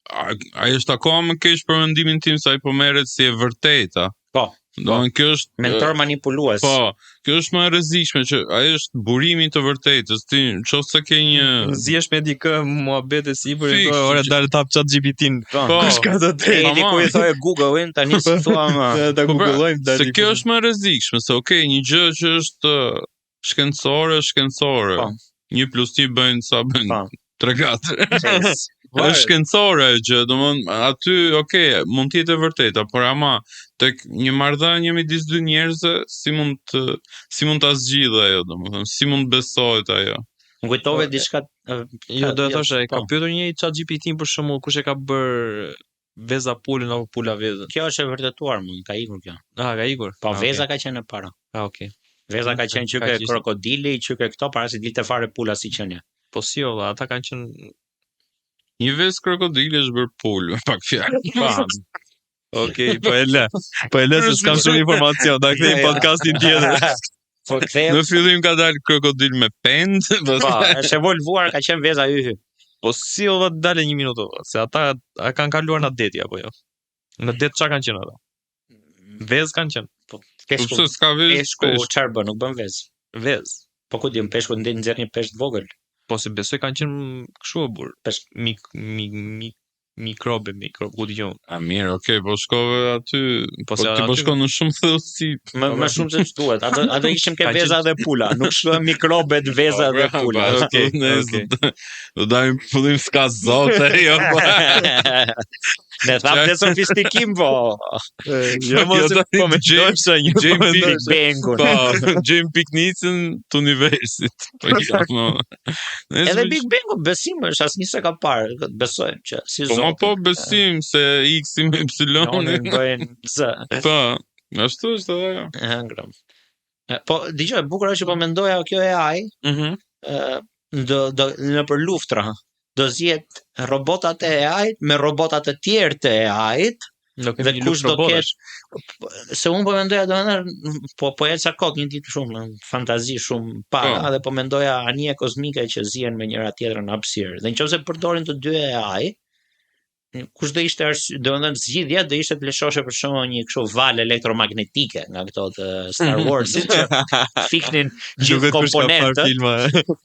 Speaker 1: A- Ai është akoma më keq për mendimin tim se ai po merret si e vërteta.
Speaker 3: Po.
Speaker 1: Do të kjo është
Speaker 3: mentor manipulues.
Speaker 1: Po, kjo është më e rrezikshme që ai është burimi i të vërtetës. Ti nëse ke një
Speaker 2: Zihesh me dikë muhabete sipër, i
Speaker 1: Fiks,
Speaker 2: thua, ora
Speaker 1: që-
Speaker 2: dal tap chat GPT-n.
Speaker 3: Po.
Speaker 1: Po.
Speaker 2: Kush ka të
Speaker 3: E
Speaker 2: drejtë?
Speaker 3: diku i thoje Google-in, tani si thua më.
Speaker 2: Ta
Speaker 1: Po pra,
Speaker 2: googlojmë dal.
Speaker 1: Se kjo është më e rrezikshme, se okay, një gjë që është shkencore, është shkencore.
Speaker 3: Po.
Speaker 1: 1 plus 1 bëjnë sa bëjnë?
Speaker 3: Po.
Speaker 1: 3 4.
Speaker 3: Se-
Speaker 1: Është shkencore ajo gjë, domthon aty okay, mund të jetë e vërteta, por ama tek një marrëdhënie midis dy njerëzve, si mund të si mund ta zgjidhë ajo, domethënë, si mund të besohet ajo.
Speaker 3: Më kujtove
Speaker 2: Po,
Speaker 3: diçka
Speaker 2: Jo, do e thosha, e ka
Speaker 3: po.
Speaker 2: pyetur një chat GPT-n për shembull kush e ka bër veza pulën apo pula vezën.
Speaker 3: Kjo është e vërtetuar, më ka ikur kjo.
Speaker 2: Ah, ka ikur.
Speaker 3: Po
Speaker 2: Ah,
Speaker 3: veza
Speaker 2: okay.
Speaker 3: ka qenë e para.
Speaker 2: Ah, okay.
Speaker 3: Veza ka qenë që
Speaker 2: Ka
Speaker 3: ke
Speaker 2: qenë.
Speaker 3: krokodili, që ke këto para se dilte fare pula si qenie.
Speaker 2: Po si o valla, ata kanë qenë
Speaker 1: Një vezë krokodili është bërë pulë, me pak fjalë.
Speaker 3: Po.
Speaker 2: Okej, po e lë. Po e lë se s'kam shumë informacion, ta kthejmë
Speaker 3: Ja, ja.
Speaker 2: podcastin tjetër.
Speaker 3: Po kthehem.
Speaker 1: Në fillim ka dalë krokodil me pend,
Speaker 3: Po,
Speaker 1: pastaj
Speaker 3: është evolvuar, ka qenë veza yhy.
Speaker 2: Po si o valla dalë një minutë, o valla, se ata a kanë kaluar në deti apo jo? Në det çka kanë qenë ata? Vezë kanë qenë.
Speaker 3: Po
Speaker 1: Po
Speaker 3: peshku,
Speaker 1: pse s'ka vezë?
Speaker 3: peshku çfarë bën, nuk bën vezë.
Speaker 2: Vezë.
Speaker 3: Po ku di, peshku ndin nxjerr një peshk të vogël.
Speaker 2: Po se besoj kanë qenë kështu o burr.
Speaker 3: Peshk.
Speaker 2: Mik mik mik mikrobe, mikrobe, ku dëgjon.
Speaker 1: A mirë, okay, po shkove aty,
Speaker 2: Po
Speaker 1: po
Speaker 2: se
Speaker 1: ti po
Speaker 2: aty-
Speaker 1: shkon në shumë thellësi.
Speaker 3: Më më shumë se ç'duhet. Ato ato ishim ke
Speaker 2: Ka qenë-
Speaker 3: veza dhe pula, nuk shkojmë mikrobet, veza dhe
Speaker 1: Po,
Speaker 3: pula.
Speaker 1: pra,
Speaker 2: Okej,
Speaker 1: ne
Speaker 2: okej.
Speaker 1: s'do- Do dalim në fillim s'ka zote, jo. po.
Speaker 3: Ne tham dhe sofistikim po.
Speaker 2: Jo, mos
Speaker 1: Jo,
Speaker 2: e
Speaker 1: tani
Speaker 2: po mendojmë sa një po
Speaker 1: gjejmë
Speaker 2: mendojmë.
Speaker 3: Big Bangun.
Speaker 1: Po, gjejmë piknicën të universit. Po, jo, mo. Ne
Speaker 3: Edhe
Speaker 1: s'më-
Speaker 3: Big Bangu besim është asnjë s'e ka parë, besojmë që si
Speaker 1: Po, ma
Speaker 3: zoti.
Speaker 1: po besim se X-i me
Speaker 3: Nonin
Speaker 1: Y-in.
Speaker 3: bëjnë Z.
Speaker 1: Po, ashtu është edhe ajo.
Speaker 3: E hëngrëm. E, Po, dëgjoj, e bukur është që po mendoja kjo AI,
Speaker 2: Mhm.
Speaker 3: ë do do në për luftra, do zjet robotat e AI-t me robotat e tjerë të AI-t
Speaker 2: Do kemi
Speaker 3: dhe
Speaker 2: një
Speaker 3: kush
Speaker 2: luftë
Speaker 3: do
Speaker 2: robotash.
Speaker 3: ketë se unë po mendoja domethënë po po eca kot një ditë shumë në fantazi shumë para
Speaker 1: Po.
Speaker 3: dhe po mendoja anije kozmike që zihen me njëra tjetrën në hapësirë. Dhe nëse përdorin të dy AI, kush do ishte arsye, domethënë zgjidhja do ishte të lëshoshe për shembull një kështu valë elektromagnetike nga këto të Star Warsit që fiknin gjithë
Speaker 2: Duket kush ka parë
Speaker 3: komponentët
Speaker 2: filma.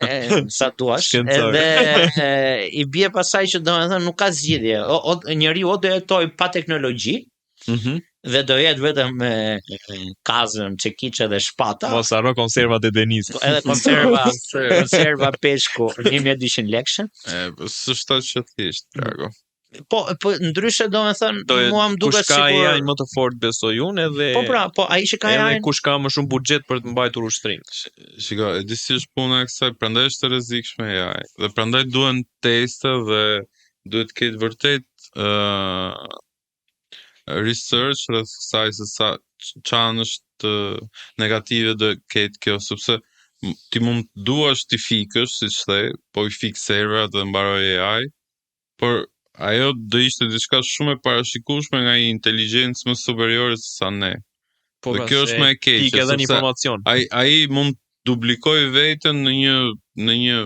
Speaker 3: e, sa duash,
Speaker 2: Shkencor.
Speaker 3: edhe e, i bie pasaj që domethënë nuk ka zgjidhje. O, o njeriu o do jetoj pa teknologji
Speaker 2: Mhm.
Speaker 3: dhe do jetë vetëm me e, kazën, çekiçe dhe shpata.
Speaker 2: Mos harro konservat e Denisit.
Speaker 3: Po, Edhe konserva, konserva peshku 1200 lekëshe.
Speaker 1: E, po s'është aq e thjeshtë, Drago.
Speaker 3: Po, po ndryshe domethënë
Speaker 2: Do
Speaker 3: mua më duket
Speaker 2: kush ka
Speaker 3: sikur
Speaker 2: AI më të fortë besoj unë edhe
Speaker 3: Po pra, po ai që ka
Speaker 2: edhe
Speaker 3: AI
Speaker 2: kush ka më shumë buxhet për të mbajtur ushtrinë.
Speaker 1: Shiko, e di si është puna e kësaj, prandaj është e rrezikshme AI. Dhe prandaj duhen teste dhe duhet të ketë vërtet ë research rreth kësaj se sa çan është negative do ketë kjo, sepse ti mund të duash ti fikësh, siç the, po i fik serverat dhe mbaroi AI, por ajo do ishte diçka shumë e parashikueshme nga një inteligjencë më superiore se sa ne.
Speaker 2: Po
Speaker 1: Dhe
Speaker 2: pra,
Speaker 1: kjo
Speaker 2: se
Speaker 1: është më e keqe,
Speaker 2: ti ke dhënë
Speaker 1: sepse
Speaker 2: informacion.
Speaker 1: ai ai mund duplikoj veten në një në një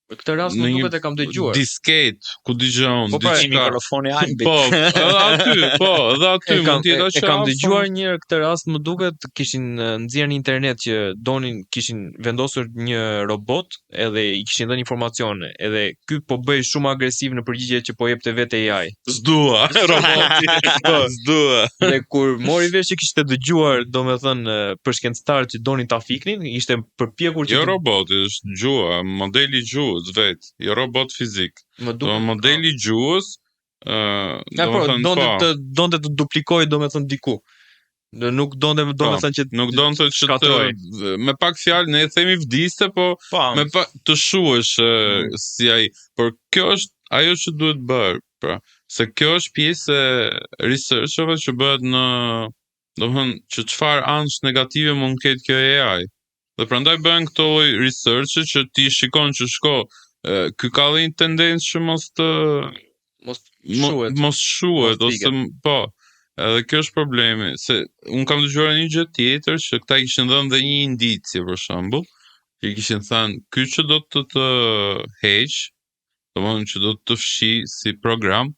Speaker 2: Në këtë rast
Speaker 1: në
Speaker 2: më
Speaker 1: një
Speaker 2: duket e kam dëgjuar.
Speaker 1: disket ku dëgjon
Speaker 2: Po pra,
Speaker 3: Një
Speaker 1: diçka.
Speaker 3: mikrofoni Albit.
Speaker 1: Po, edhe aty, po, edhe aty
Speaker 2: E kam,
Speaker 1: mund të jetë
Speaker 2: e,
Speaker 1: aq
Speaker 2: e kam
Speaker 1: afër.
Speaker 2: dëgjuar një herë këtë rast, më duket kishin nxjerrë në internet që donin kishin vendosur një robot edhe i kishin dhënë informacione, edhe ky po bëhej shumë agresiv në përgjigje që po jepte vetë AI.
Speaker 1: S'dua, roboti. Po, s'dua.
Speaker 2: Dhe kur mori vesh që kishte dëgjuar, domethënë për shkencëtarët që donin ta fiknin, ishte përpjekur që
Speaker 1: Jo
Speaker 2: të-
Speaker 1: roboti, është gjuha, modeli i gjuhës vet, jo robot fizik.
Speaker 2: më
Speaker 1: Do
Speaker 2: duket
Speaker 1: modeli i gjuhës Ë,
Speaker 2: Ja, po,
Speaker 1: domethënë,
Speaker 2: donte
Speaker 1: po,
Speaker 2: të donte të duplikojë domethënë diku. Në nuk donte domethënë që
Speaker 1: nuk donte që të
Speaker 2: shkatroj.
Speaker 1: me pak fjalë ne e themi vdiste, po
Speaker 3: Po,
Speaker 1: me pa, të shuhesh
Speaker 3: Mm.
Speaker 1: si ai, por kjo është ajo që duhet bërë, pra, se kjo është pjesë e researcheve që bëhet në, domethënë që çfarë anësh negative mund ketë kjo AI. Dhe prandaj bëhen këto lloj researche që ti shikon që shko, e, ky ka dhe një tendencë që mos të
Speaker 2: mos
Speaker 1: mo-
Speaker 2: shuhet.
Speaker 1: mos shuhet
Speaker 2: Mos
Speaker 1: ose po. Edhe kjo është problemi, se un kam dëgjuar një gjë tjetër që këta i kishin dhënë dhe një indicie për shembull, që i kishin thënë ky që do të të heq, domethënë që do të të fshi si program,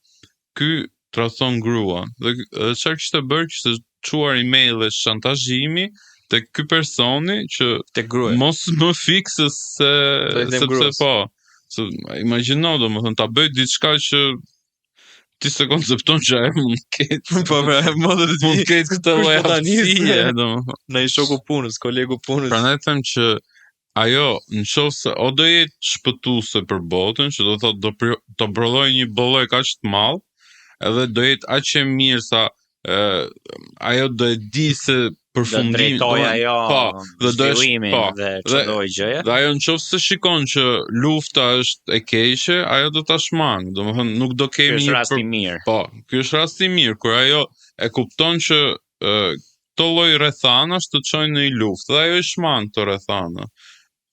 Speaker 1: ky tradhton gruan. Dhe dhe çfarë kishte bërë, kishte çuar emaile shantazhimi tek ky personi që
Speaker 2: tek gruaja.
Speaker 1: mos më fikse se
Speaker 2: Do i them
Speaker 1: sepse
Speaker 2: gruas.
Speaker 1: po. Se imagjino domethënë ta bëj diçka që ti se koncepton që ajo mund të ketë
Speaker 2: Po pra, më do të
Speaker 1: mund të ketë këtë
Speaker 2: Kush
Speaker 1: lloj
Speaker 2: po ta nis?
Speaker 1: aftësie, domethënë.
Speaker 2: Na i shoku punës, kolegu punës.
Speaker 1: Prandaj them që ajo në qoftë se o do jetë shpëtuese për botën, që do thotë do do prodhoj një bolloj kaq të madh, edhe do jetë aq e mirë sa e, ajo do e di se
Speaker 3: do
Speaker 1: përfundim,
Speaker 3: drejtoj
Speaker 1: domethënë,
Speaker 3: ajo
Speaker 1: po, dhe do e sh-
Speaker 3: zhvillimin
Speaker 1: po,
Speaker 3: dhe
Speaker 1: dhe-
Speaker 3: çdo lloj gjëje.
Speaker 1: Dhe ajo në qoftë se shikon që lufta është e keqe, ajo do ta shmang. Domethënë nuk do
Speaker 3: Ky
Speaker 1: kemi
Speaker 3: është
Speaker 1: një
Speaker 3: rasti i mirë.
Speaker 1: Po, ky është rasti i mirë kur ajo e kupton që e, këto lloj rrethanash të çojnë në një luftë dhe ajo i shmang këto rrethana.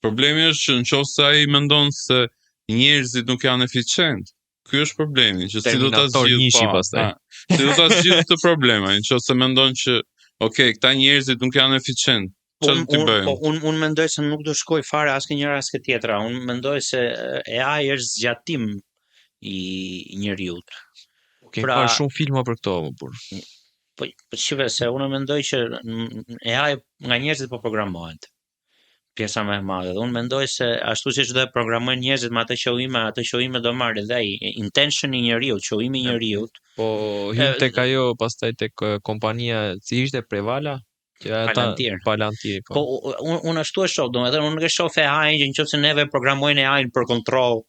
Speaker 1: Problemi është që në qoftë se ai mendon se njerëzit nuk janë eficient, ky është problemi, që si do ta
Speaker 2: Terminator
Speaker 1: zgjidh
Speaker 2: njëshi
Speaker 1: po,
Speaker 2: pastaj.
Speaker 1: ha, si do ta zgjidh këtë problem, ai, në qoftë se mendon që okay, këta njerëzit nuk janë eficient,
Speaker 3: Po
Speaker 1: çfarë
Speaker 3: unë
Speaker 1: do t'i
Speaker 3: un,
Speaker 1: bëjmë?
Speaker 3: po un, un mendoj se nuk do shkoj fare as ke njëra as ke tjetra. Unë mendoj se AI është zgjatim i njeriut.
Speaker 2: Kemi
Speaker 3: Pra-
Speaker 2: parë shumë filma për këto, më burr.
Speaker 3: Po po shife se unë mendoj që AI nga njerëzit po programohet. Pjesa më e madhe. Dhe unë mendoj se ashtu siç do e programojnë njerëzit me atë qëllime, atë qëllime do marrë edhe ai intention i njeriut, qëllimi i njeriut,
Speaker 2: Po hyn tek ajo pastaj tek kompania, si ishte Prevala, që ata
Speaker 3: Palantir.
Speaker 2: Palantir, po.
Speaker 3: Po unë un ashtu e shoh, domethënë unë nuk e shoh AI-n që nëse neve programojnë AI-n për kontroll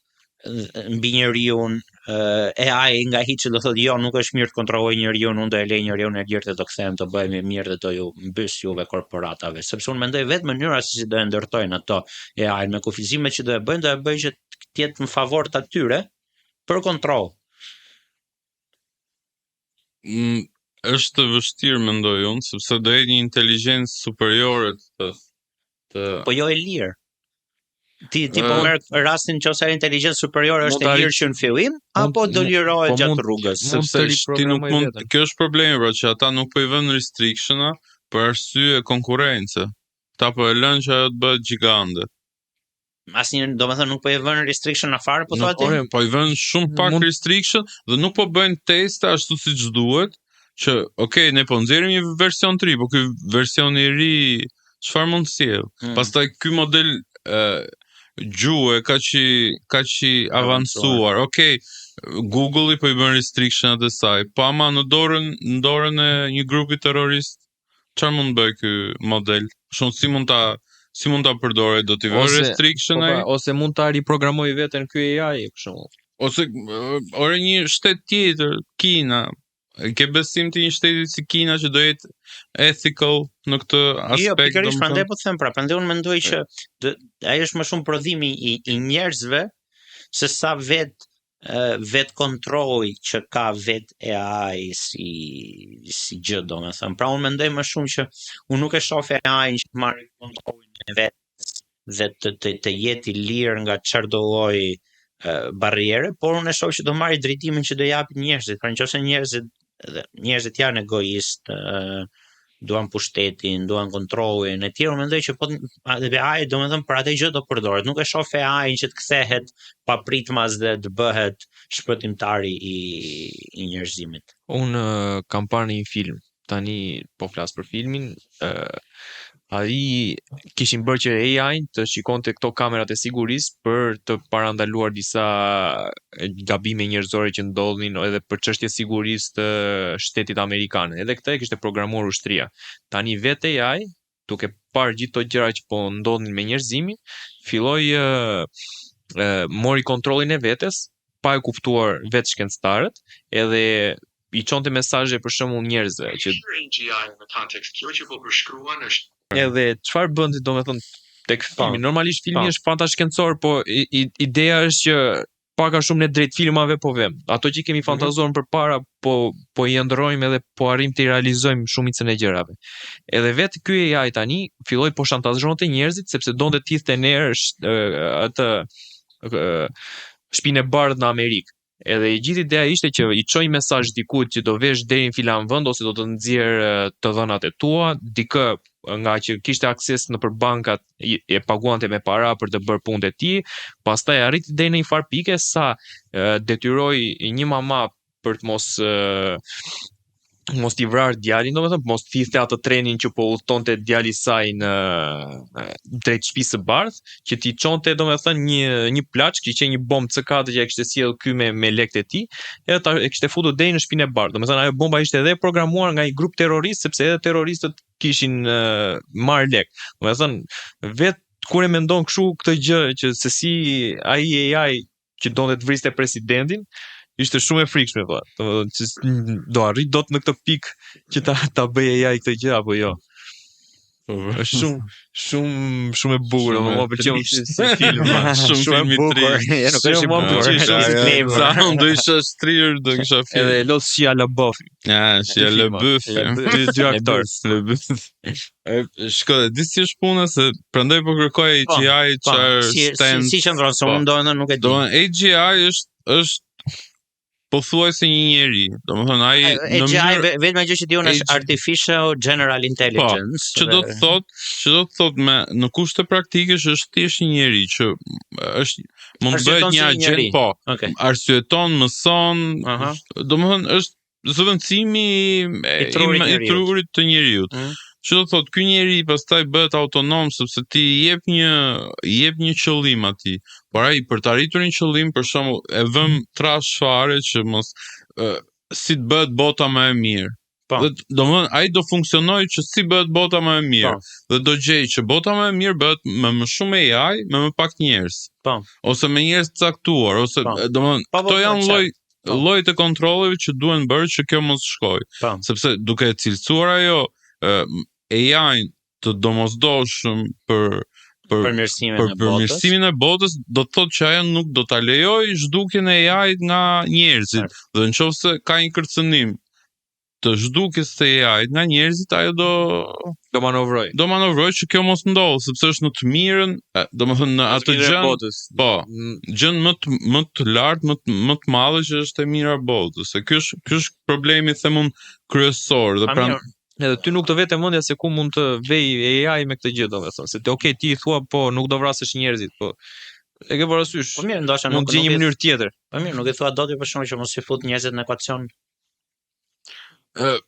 Speaker 3: mbi njeriun, AI nga hiçi do thotë jo, nuk është mirë të kontrolloj njeriun, unë do e lej njeriun e lirë dhe do kthehem të bëhemi mirë dhe do ju mbys juve korporatave, sepse unë mendoj vetë mënyra se si do e ndërtojnë ato AI-n me kufizimet që do e bëjnë, do e bëjnë që të jetë në favor të atyre për kontroll.
Speaker 1: Është e vështirë mendoj unë, sepse do jetë një inteligjencë superiore të të
Speaker 3: Po jo e lirë. Ti ti po merr rastin nëse ajo inteligjencë superiore
Speaker 2: Mund
Speaker 3: është e
Speaker 2: ta
Speaker 3: lirë që në fillim apo do lirohet
Speaker 2: po
Speaker 3: gjatë
Speaker 2: mund-
Speaker 3: rrugës?
Speaker 2: mund
Speaker 1: sepse
Speaker 2: të
Speaker 1: ti nuk
Speaker 2: riprogramoj
Speaker 1: mund,
Speaker 2: veten.
Speaker 1: kjo është problemi pra që ata nuk po i vënë restrictiona për arsye konkurrence. Ta po e lënë që ajo të bëhet gjigande.
Speaker 3: Asnjë, domethënë nuk po i vënë restriction në fare, po
Speaker 1: Nuk-
Speaker 3: thua ti?
Speaker 1: ore, po i vënë shumë pak
Speaker 2: Mund-
Speaker 1: restriction dhe nuk po bëjnë teste ashtu siç duhet, që okay, ne po nxjerrim një version të ri, po ky version i ri çfarë mund të sjell? Pastaj ky model ë gjuhë kaq i kaq i avancuar. Okej, Google-i po i bën restrictionat e saj, po ama në dorën në dorën e një grupi terrorist çfarë mund të bëj ky model? Shumë si mund ta si mund ta përdorë, do t'i vërë
Speaker 2: Ose-
Speaker 1: restriction
Speaker 2: Po,
Speaker 1: ai?
Speaker 2: pra, ose mund ta riprogramoj veten ky AI për shembull.
Speaker 1: Ose ore një shtet tjetër, Kina. E Ke besim ti një shteti si Kina që do jetë ethical në këtë aspekt?
Speaker 3: Jo, pikërisht
Speaker 1: domethënë?
Speaker 3: prandaj po të them pra, prandaj unë mendoj që ai është më shumë prodhimi i, i njerëzve se sa vet vet kontrolli që ka vet AI si si gjë domethënë. Pra unë mendoj më shumë që unë nuk e shoh AI-n që të marrë kontrollin e vet dhe të të, të jetë i lirë nga çfarë do lloj barriere, por unë e shoh që do marrë drejtimin që do japin njerëzit. Pra nëse njerëzit dhe njerëzit janë egoist, duan pushtetin, duan kontrollin e tjerë, unë mendoj që po dhe AI domethënë për atë gjë do përdoret. Nuk e shoh AI-n që të kthehet papritmas dhe të bëhet shpëtimtari i i njerëzimit.
Speaker 2: Unë kam parë në një film, tani po flas për filmin, ai kishin bërë që AI të shikonte këto kamerat e sigurisë për të parandaluar disa gabime njerëzore që ndodhnin edhe për çështje sigurisë të shtetit amerikan. Edhe këtë e kishte programuar ushtria. Tani vetë AI, duke parë gjithë këto gjëra që po ndodhnin me njerëzimin, filloi mori kontrollin e vetes. pa e kuptuar vetë shkencëtarët, edhe i çonte mesazhe për shembull njerëzve që
Speaker 4: AGI në kontekst kjo që po përshkruan është
Speaker 2: edhe çfarë bënte domethënë tek filmi. Normalisht filmi
Speaker 3: Po.
Speaker 2: është fantashkencor, po i, i, ideja është që pak a shumë ne drejt filmave po vem. Ato që
Speaker 3: Mhm.
Speaker 2: kemi fantazuar përpara po po i ëndrrojmë edhe po arrim të realizojmë shumicën e gjërave. Edhe vetë ky AI tani filloi po shantazhonte njerëzit sepse donte të hidhte në erë sh- ë, atë ë, shtëpinë e bardhë në Amerikë. Edhe i gjithë ideja ishte që i çoj mesazh dikujt që do vesh deri në filan vend ose do të nxjerr ë, të dhënat e tua, dikë nga që kishte akses nëpër bankat i- e paguante me para për të bërë punët e tij, pastaj arriti deri në një farë pike sa ë, detyroi një mama për të mos ë, mos t'i vrarë djalin, domethënë mos të thithte atë trenin që po udhtonte djali i saj në drejt shtëpisë së bardhë, që t'i çonte domethënë një një plaçk që qe një bombë C4 që e kishte sjellë ky me me lekët e tij, edhe ta e kishte futur deri në shtëpinë e bardhë. Domethënë ajo bomba ishte edhe e programuar nga një grup terrorist sepse edhe terroristët kishin uh, marrë lek. Domethënë vet kur e mendon kështu këtë gjë që se si ai AI që donte të vriste presidentin, ishte shumë e frikshme po. Domethënë që do arrit dot në këtë pikë që ta ta bëj AI këtë gjë apo jo.
Speaker 1: Po,
Speaker 2: Është shumë shumë shumë e bukur,
Speaker 1: Shumë
Speaker 2: më
Speaker 1: e
Speaker 2: mua pëlqeu
Speaker 1: trishtë.
Speaker 2: si, si film.
Speaker 1: Shumë film i
Speaker 3: bukur.
Speaker 1: trishtë.
Speaker 3: Ja, nuk është i
Speaker 2: Shumë mua
Speaker 3: bukur.
Speaker 2: pëlqen shumë.
Speaker 3: Disclaimer.
Speaker 1: Sa unë do isha shtrirë, do kisha film.
Speaker 2: Edhe lot Shia LaBeouf,
Speaker 1: Ja, Shia
Speaker 2: Dy filma.
Speaker 1: LaBeouf.
Speaker 2: dy dy aktorë.
Speaker 1: LaBeouf. E, Shko, di si është puna se prandaj po kërkoj
Speaker 3: Po,
Speaker 1: AGI
Speaker 3: Po,
Speaker 1: çfarë
Speaker 3: si si
Speaker 1: stand.
Speaker 3: si qëndron se
Speaker 1: Po.
Speaker 3: unë domethënë nuk e di.
Speaker 1: Do AGI është është pothuajse një njeri. Domethënë ai në
Speaker 3: AGI
Speaker 1: mënyrë
Speaker 3: vetëm ajo që di unë është
Speaker 1: AG
Speaker 3: Artificial General Intelligence.
Speaker 1: që do të thotë, që do të thotë me në kushte praktike që është thjesht një njeri që është mund të bëhet
Speaker 3: Arsyeton
Speaker 1: një
Speaker 3: si një
Speaker 1: agent,
Speaker 3: njeri.
Speaker 1: po,
Speaker 3: Okej.
Speaker 1: arsyeton, mëson,
Speaker 3: Aha.
Speaker 1: domethënë është zëvendësimi i,
Speaker 3: I trurit
Speaker 1: i, i
Speaker 3: njeriut.
Speaker 1: trurit të njeriut.
Speaker 3: Mm.
Speaker 1: Që do të thotë ky njeri pastaj bëhet autonom sepse ti i jep një i jep një qëllim atij. Por ai për të arritur një qëllim, për shembull, e vëm trash fare që mos ë, si të bëhet bota më e mirë.
Speaker 3: Po.
Speaker 1: Dhe domethënë ai do funksionojë që si bëhet bota më e mirë.
Speaker 3: Po.
Speaker 1: Dhe do gjej që bota më e mirë bëhet me më shumë AI, me më pak njerëz.
Speaker 3: Po.
Speaker 1: Ose me njerëz të caktuar, ose
Speaker 3: Po.
Speaker 1: domethënë
Speaker 3: Po, po,
Speaker 1: këto
Speaker 3: po,
Speaker 1: janë
Speaker 3: qartë.
Speaker 1: lloj
Speaker 3: Po.
Speaker 1: lloj të kontrolleve që duhen bërë që kjo mos shkojë.
Speaker 3: Po.
Speaker 1: Sepse duke e cilësuar ajo ë, AI të domosdoshëm për për
Speaker 3: Përmirësimin
Speaker 1: për
Speaker 3: e botës.
Speaker 1: përmirësimin e botës, do të thotë që ajo nuk do ta lejojë zhdukjen e AI-t nga njerëzit. Dhe nëse ka një kërcënim të zhdukjes së AI-t nga njerëzit, ajo do
Speaker 2: Do manovroj.
Speaker 1: do manovrojë që kjo mos ndodhë, sepse është në të mirën, e, domethënë në atë
Speaker 2: Mirën e
Speaker 1: gjën,
Speaker 2: botës.
Speaker 1: po,
Speaker 2: Mm,
Speaker 1: gjën më të më të lartë, më të, më të madhe që është e mira e botës. Se ky është ky është problemi them unë kryesor dhe
Speaker 3: Pa
Speaker 1: pra
Speaker 3: mirë,
Speaker 2: Edhe ty nuk të vete mendja se ku mund të vej AI me këtë gjë domethënë, se ti okay ti i thua po nuk do vrasësh njerëzit, po e ke parasysh.
Speaker 3: po mirë, ndoshta
Speaker 2: Mund
Speaker 3: nuk
Speaker 2: të gjej
Speaker 3: nuk
Speaker 2: një
Speaker 3: i
Speaker 2: mënyrë tjetër.
Speaker 3: Po mirë, nuk i thua dot për shkakun që mos i fut njerëzit në ekuacion.
Speaker 1: Ë,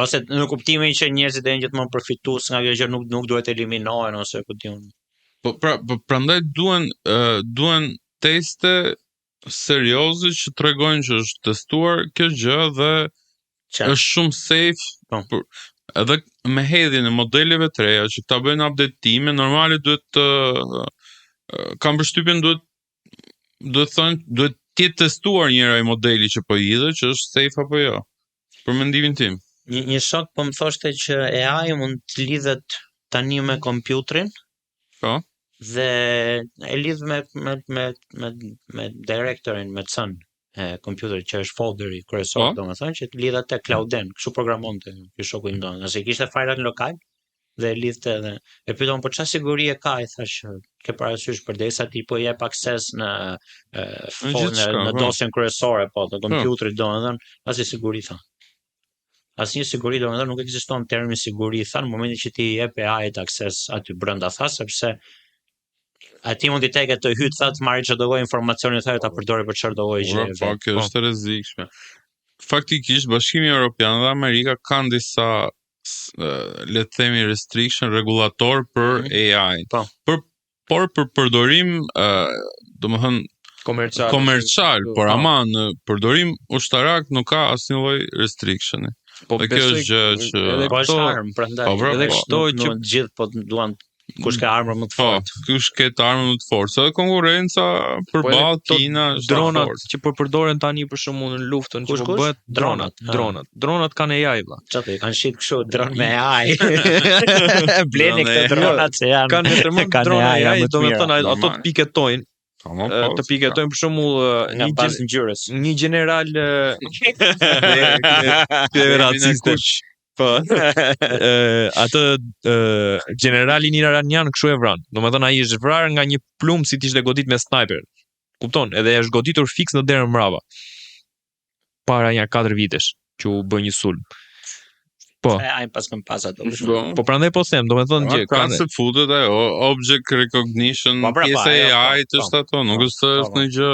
Speaker 3: Ose në kuptimin që njerëzit janë gjithmonë përfitues nga kjo gjë, nuk nuk duhet eliminohen ose ku diun.
Speaker 1: Po pra, po prandaj duhen ë, duhen teste serioze që tregojnë që është testuar kjo gjë dhe
Speaker 3: Qartë.
Speaker 1: është shumë safe.
Speaker 3: Po.
Speaker 1: Por, edhe me hedhjen e modeleve të reja që këta bëjnë update-ime, normale duhet të ë, kam përshtypjen duhet duhet thonë duhet të jetë testuar njëra i modeli që po hidhet që është safe apo jo. Për mendimin tim.
Speaker 3: Një një shok po më thoshte që AI mund të lidhet tani me kompjuterin.
Speaker 1: Po.
Speaker 3: Dhe e lidh me me me me me directorin, me cën e kompjuterit që është folderi kryesor,
Speaker 1: Po.
Speaker 3: domethënë që të lidhet te clouden, kështu programonte ky shoku im domethënë, nëse i kishte fajlat në lokal dhe e lidhte edhe e pyetëm po çfarë sigurie ka i thash ke parasysh përderisa ti po jep akses në e, fo, në,
Speaker 1: gjithçka,
Speaker 3: në
Speaker 1: po.
Speaker 3: dosjen kryesore po të kompjuterit domethënë asnjë siguri tha. Asnjë siguri domethënë nuk ekziston termi siguri tha në momentin që ti i jep AI-t akses aty brenda tha sepse ati mund t'i teket të hyt tha të marrë çdo lloj informacioni tha e ta përdorë për çfarë do lloj
Speaker 1: Ura,
Speaker 3: gjëje.
Speaker 1: po,
Speaker 3: vet.
Speaker 1: kjo
Speaker 3: Po.
Speaker 1: është e rrezikshme. Faktikisht Bashkimi Evropian dhe Amerika kanë disa le të themi restriction rregullator për
Speaker 3: Mhm.
Speaker 1: AI.
Speaker 3: Po.
Speaker 1: Për por për përdorim, ë, domethënë
Speaker 2: Komercial.
Speaker 1: komercial, por
Speaker 2: Po.
Speaker 1: ama në përdorim ushtarak nuk ka asnjë lloj restrictioni.
Speaker 2: Po
Speaker 1: Dhe kjo
Speaker 2: besoj
Speaker 1: është gjë që
Speaker 2: edhe
Speaker 3: Po është
Speaker 2: këto-
Speaker 3: armë, prandaj.
Speaker 1: Po, bro,
Speaker 2: edhe
Speaker 1: po.
Speaker 2: kështu
Speaker 3: Nuk-
Speaker 2: që
Speaker 3: nuk të gjithë po duan Kush ka armën më të
Speaker 1: Po,
Speaker 3: fortë?
Speaker 1: kush ke të armën më të fortë. Se konkurrenca përballë
Speaker 2: këto
Speaker 1: Kina është e
Speaker 2: Dronat
Speaker 1: fortë.
Speaker 2: që po përdoren tani për shembull në luftën që
Speaker 3: Kush,
Speaker 2: po
Speaker 3: kush?
Speaker 2: bëhet dronat,
Speaker 3: Dronat, ah.
Speaker 2: dronat. Dronat kanë AI vlla.
Speaker 3: Çfarë do i kanë shit kështu dron me AI. Bleni
Speaker 1: Dron
Speaker 3: këto
Speaker 1: AI.
Speaker 3: dronat se janë
Speaker 2: Kanë vetëm
Speaker 3: kanë
Speaker 2: drona
Speaker 3: AI
Speaker 2: AI,
Speaker 3: më të
Speaker 2: do me
Speaker 3: mira.
Speaker 2: thënë ato të
Speaker 1: Normal.
Speaker 2: piketojnë,
Speaker 1: Po, mo,
Speaker 2: e,
Speaker 1: po,
Speaker 2: të piketojnë për shembull e,
Speaker 3: nga
Speaker 2: një
Speaker 3: pas
Speaker 2: gjen-
Speaker 3: ngjyrës.
Speaker 2: një general e, Ky
Speaker 1: Kemi
Speaker 2: e
Speaker 1: në
Speaker 2: raciste.
Speaker 1: kuq.
Speaker 2: Po. Ë, atë ë, generalin iranian kështu e vran. Domethënë ai është vrarë nga një plumb si të ishte godit me sniper. Kupton? Edhe është goditur fiks në derën mbrapa. Para një 4 vitesh që u bë një sulm. Po.
Speaker 3: E, Ai pas kam pas ato.
Speaker 1: Po.
Speaker 2: Po prandaj po them, domethënë
Speaker 1: Po,
Speaker 2: që
Speaker 1: ka
Speaker 2: kanë
Speaker 1: se futet ajo, object recognition,
Speaker 3: Po, pra, po,
Speaker 1: pjesa e
Speaker 3: ajo, po,
Speaker 1: AI-t
Speaker 3: po,
Speaker 1: është ato, nuk
Speaker 3: po,
Speaker 1: është se
Speaker 3: po,
Speaker 1: është
Speaker 3: po.
Speaker 1: një gjë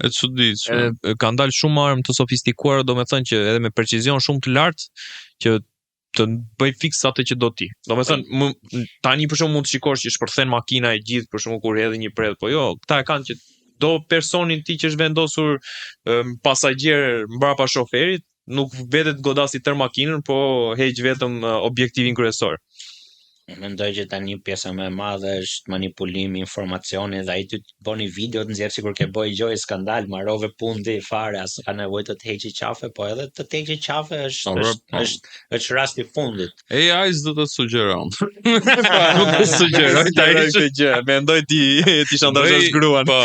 Speaker 1: e çuditshme.
Speaker 2: edhe kanë dalë shumë armë të sofistikuara, domethënë që edhe me precizion shumë të lartë që të bëj fiks atë që do ti. Domethënë, më, tani për shembull mund të shikosh që shpërthen makina e gjithë për shembull kur hedhin një predh, po jo, këta e kanë që do personin ti që është vendosur em, pasagjer mbrapa shoferit, nuk vetet godasi tër makinën, po heq vetëm eh, objektivin kryesor.
Speaker 3: Mendoj që tani pjesa më e madhe është manipulimi i informacionit dhe ai ty të bën një video të nxjerr sikur ke bëj gjë skandal, marrove punë ti fare, as ka nevojë të të heqi qafe, po edhe të të heqi qafe është
Speaker 1: Po, pra,
Speaker 3: është
Speaker 1: po.
Speaker 3: është është rasti i fundit.
Speaker 1: AI s'do të sugjeron. Nuk të sugjeroj ta
Speaker 2: Sugjeroj
Speaker 1: heqësh.
Speaker 2: këtë gjë. Mendoj ti ti shantazhosh
Speaker 1: Bëj-
Speaker 2: gruan.
Speaker 1: Po.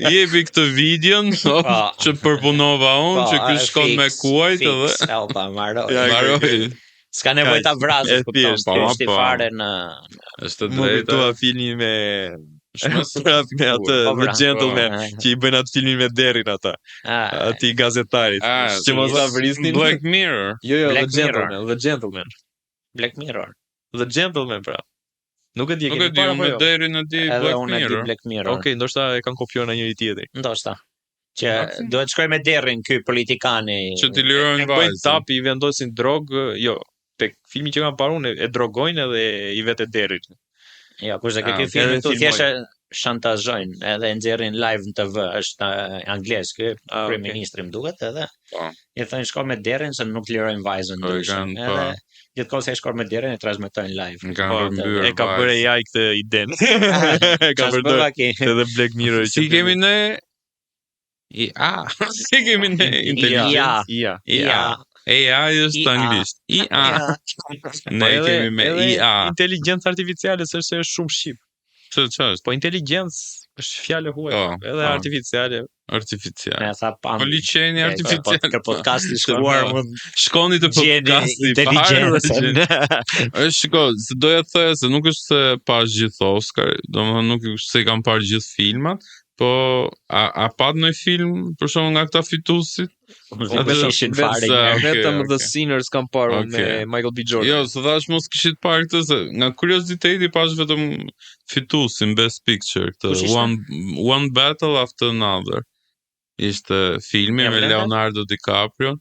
Speaker 1: Jepi këtë videon po,
Speaker 3: Po.
Speaker 1: që përpunova unë,
Speaker 3: Po,
Speaker 1: që ky
Speaker 3: e,
Speaker 1: shkon me
Speaker 3: fiks,
Speaker 1: kuajt
Speaker 3: fiks,
Speaker 1: edhe
Speaker 3: e, opa, marroj.
Speaker 2: Ja,
Speaker 1: mbaroi.
Speaker 3: S'ka nevojë ta
Speaker 2: Kaq,
Speaker 3: vrasësh,
Speaker 2: e
Speaker 3: kupton?
Speaker 2: thjesht,
Speaker 1: po,
Speaker 3: Është
Speaker 1: po.
Speaker 3: fare në
Speaker 1: Është e
Speaker 2: Më
Speaker 1: drejta.
Speaker 2: kujtua filmi me
Speaker 1: Është më
Speaker 2: prap me atë
Speaker 3: Po,
Speaker 2: The
Speaker 3: pra.
Speaker 2: Gentleman
Speaker 3: Po.
Speaker 2: që i bëjnë atë filmin me derrin ata,
Speaker 3: Ah,
Speaker 2: atij gazetarit.
Speaker 1: Ah,
Speaker 2: që mos ta vrisnin.
Speaker 1: Black Mirror.
Speaker 2: Jo, jo,
Speaker 3: Black
Speaker 2: The Gentleman, The Gentleman.
Speaker 3: Black Mirror.
Speaker 2: The Gentleman pra. Nuk e di, e
Speaker 1: Nuk e
Speaker 2: keni
Speaker 1: di,
Speaker 2: parë
Speaker 1: unë
Speaker 2: apo
Speaker 1: me
Speaker 2: jo?
Speaker 1: derrin e di
Speaker 3: Edhe
Speaker 1: Black
Speaker 3: unë e di
Speaker 1: Mirror.
Speaker 3: Black Mirror.
Speaker 2: Okej, ndoshta e kanë kopjuar nga njëri tjetri.
Speaker 3: Ndoshta. Që duhet shkoj me derrin ky politikani.
Speaker 1: Që t'i lirojnë
Speaker 2: E bëjnë
Speaker 1: vajzën.
Speaker 2: tap, i vendosin drogë, jo, tek filmi që kam parë unë e drogojnë edhe i vetë derrit.
Speaker 3: Jo, kurse
Speaker 1: Ah,
Speaker 3: ke ky
Speaker 1: okej.
Speaker 3: film
Speaker 2: Edhe
Speaker 3: këtu
Speaker 2: filmojnë.
Speaker 3: thjesht e shantazhojnë, edhe e nxjerrin live në TV, është eh, anglez ky,
Speaker 2: Ah, okej.
Speaker 3: kryeministri më duket edhe.
Speaker 1: Po.
Speaker 3: I thonë shko me derrin se nuk lirojnë vajzën
Speaker 1: Po, i
Speaker 3: ndryshe.
Speaker 1: kanë, po.
Speaker 3: Edhe gjithkohë se shkon me derrin e transmetojnë live.
Speaker 1: Më kanë
Speaker 2: Po,
Speaker 1: rrëmbyer.
Speaker 2: E ka bërë
Speaker 1: vajzën.
Speaker 2: AI këtë iden. E ka
Speaker 3: Çfarë
Speaker 2: përdorur
Speaker 3: bëva ki?
Speaker 2: edhe Black Mirror që
Speaker 1: Si kemi ne I A. Si kemi ne inteligjencë?
Speaker 3: IA.
Speaker 2: IA.
Speaker 1: IA. AI është
Speaker 3: IA.
Speaker 1: anglisht. IA. Ne
Speaker 2: Po edhe-
Speaker 1: kemi me
Speaker 2: edhe
Speaker 1: IA.
Speaker 2: Inteligjencë artificiale s'është se është shumë shqip.
Speaker 1: Ç'është ç'është?
Speaker 2: Po inteligjencë është fjalë e huaj,
Speaker 1: Po,
Speaker 2: edhe
Speaker 1: po.
Speaker 2: artificiale.
Speaker 1: Artificial.
Speaker 3: Ne tha pam.
Speaker 1: Po liçeni artificial.
Speaker 3: Kë podcast i shkuar
Speaker 1: Po.
Speaker 3: mund
Speaker 1: Shkoni te
Speaker 3: gjeni
Speaker 1: podcasti i parë.
Speaker 3: inteligjencën.
Speaker 1: Është shiko, se doja të thoja se nuk është se pash gjithë Oscar, domethënë nuk është se i kam parë gjithë filmat, po a, a pat ndonjë film për shembull nga këta fituesit?
Speaker 3: Nuk ishin fare.
Speaker 1: Se-
Speaker 3: njerëz.
Speaker 1: Okej,
Speaker 2: Vetëm
Speaker 1: okej.
Speaker 2: The Sinners kam parë unë me
Speaker 1: Okej.
Speaker 2: Michael B. Jordan.
Speaker 1: Jo, se thash mos kishit parë këtë se nga kurioziteti pash vetëm fituesin Best Picture këtë
Speaker 3: Kush ishte?
Speaker 1: One One Battle After Another. Ishte filmi
Speaker 3: Ja
Speaker 1: me
Speaker 3: vlen,
Speaker 1: Leonardo DiCaprio.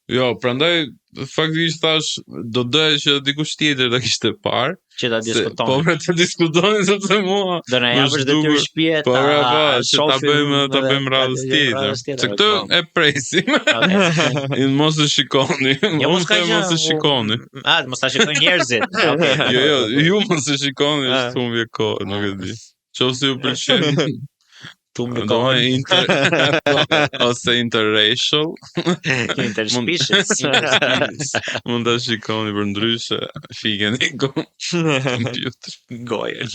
Speaker 1: Jo, prandaj faktikisht thash do doja që dikush tjetër ta kishte parë.
Speaker 3: Që ta
Speaker 1: Se, po
Speaker 3: diskutonin.
Speaker 1: pra të diskutonin sepse mua
Speaker 3: Do na
Speaker 1: më
Speaker 3: japësh
Speaker 1: është
Speaker 3: detyrë
Speaker 1: dukur-
Speaker 3: shtëpie
Speaker 1: Po
Speaker 3: ta
Speaker 1: pra po, që ta
Speaker 3: shohim
Speaker 1: bëjmë ta
Speaker 3: edhe
Speaker 1: bëjmë
Speaker 3: ta
Speaker 1: radhës
Speaker 3: dëgjojmë
Speaker 1: tjetër.
Speaker 3: radhës
Speaker 1: Se këtë
Speaker 3: po.
Speaker 1: e presim.
Speaker 3: Okej.
Speaker 1: Mos e shikoni.
Speaker 3: Jo, mos
Speaker 1: Unë
Speaker 3: ka
Speaker 1: them
Speaker 3: gjë.
Speaker 1: mos e shikoni.
Speaker 3: Ah, mos ta shikojnë njerëzit. Okej.
Speaker 1: Jo, jo, ju mos e shikoni,
Speaker 2: Ah.
Speaker 1: është humbje kohë, nuk e di. Qofse ju pëlqen,
Speaker 3: Tu më
Speaker 1: do
Speaker 3: kohën
Speaker 1: inter ose interracial,
Speaker 3: interspecies.
Speaker 1: mund ta shikoni për ndryshe, fikeni kompjuter.
Speaker 3: Gojën.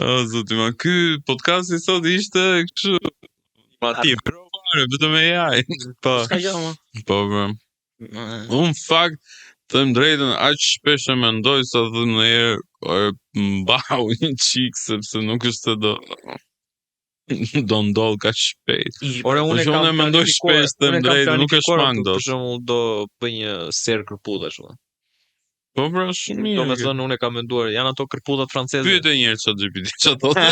Speaker 1: O zoti ma, ky podcasti sot ishte kështu
Speaker 2: Mativ.
Speaker 1: fare, vetëm AI.
Speaker 2: Po.
Speaker 3: S'ka gjë më.
Speaker 1: Po, po. Unë në fakt, të them drejtën, aq shpesh e mendoj sa dhe në herë e mbau një çik sepse nuk është se do do ndodh kaq shpejt.
Speaker 2: Ore
Speaker 1: Po
Speaker 2: unë e
Speaker 1: që
Speaker 2: kam
Speaker 1: unë e mendoj
Speaker 2: planifikuar-
Speaker 1: shpesh, them
Speaker 2: unë e kam
Speaker 1: drejtën, nuk e
Speaker 2: planifikuar
Speaker 1: shmang
Speaker 2: për-
Speaker 1: dot.
Speaker 2: Për shembull do bëj një serë kërpudhash. vëlla.
Speaker 1: Po pra shumë mirë.
Speaker 2: Do me thënë unë e kam menduar, janë ato kërpudhat franceze.
Speaker 1: Pyete një herë ChatGPT ç'a thotë.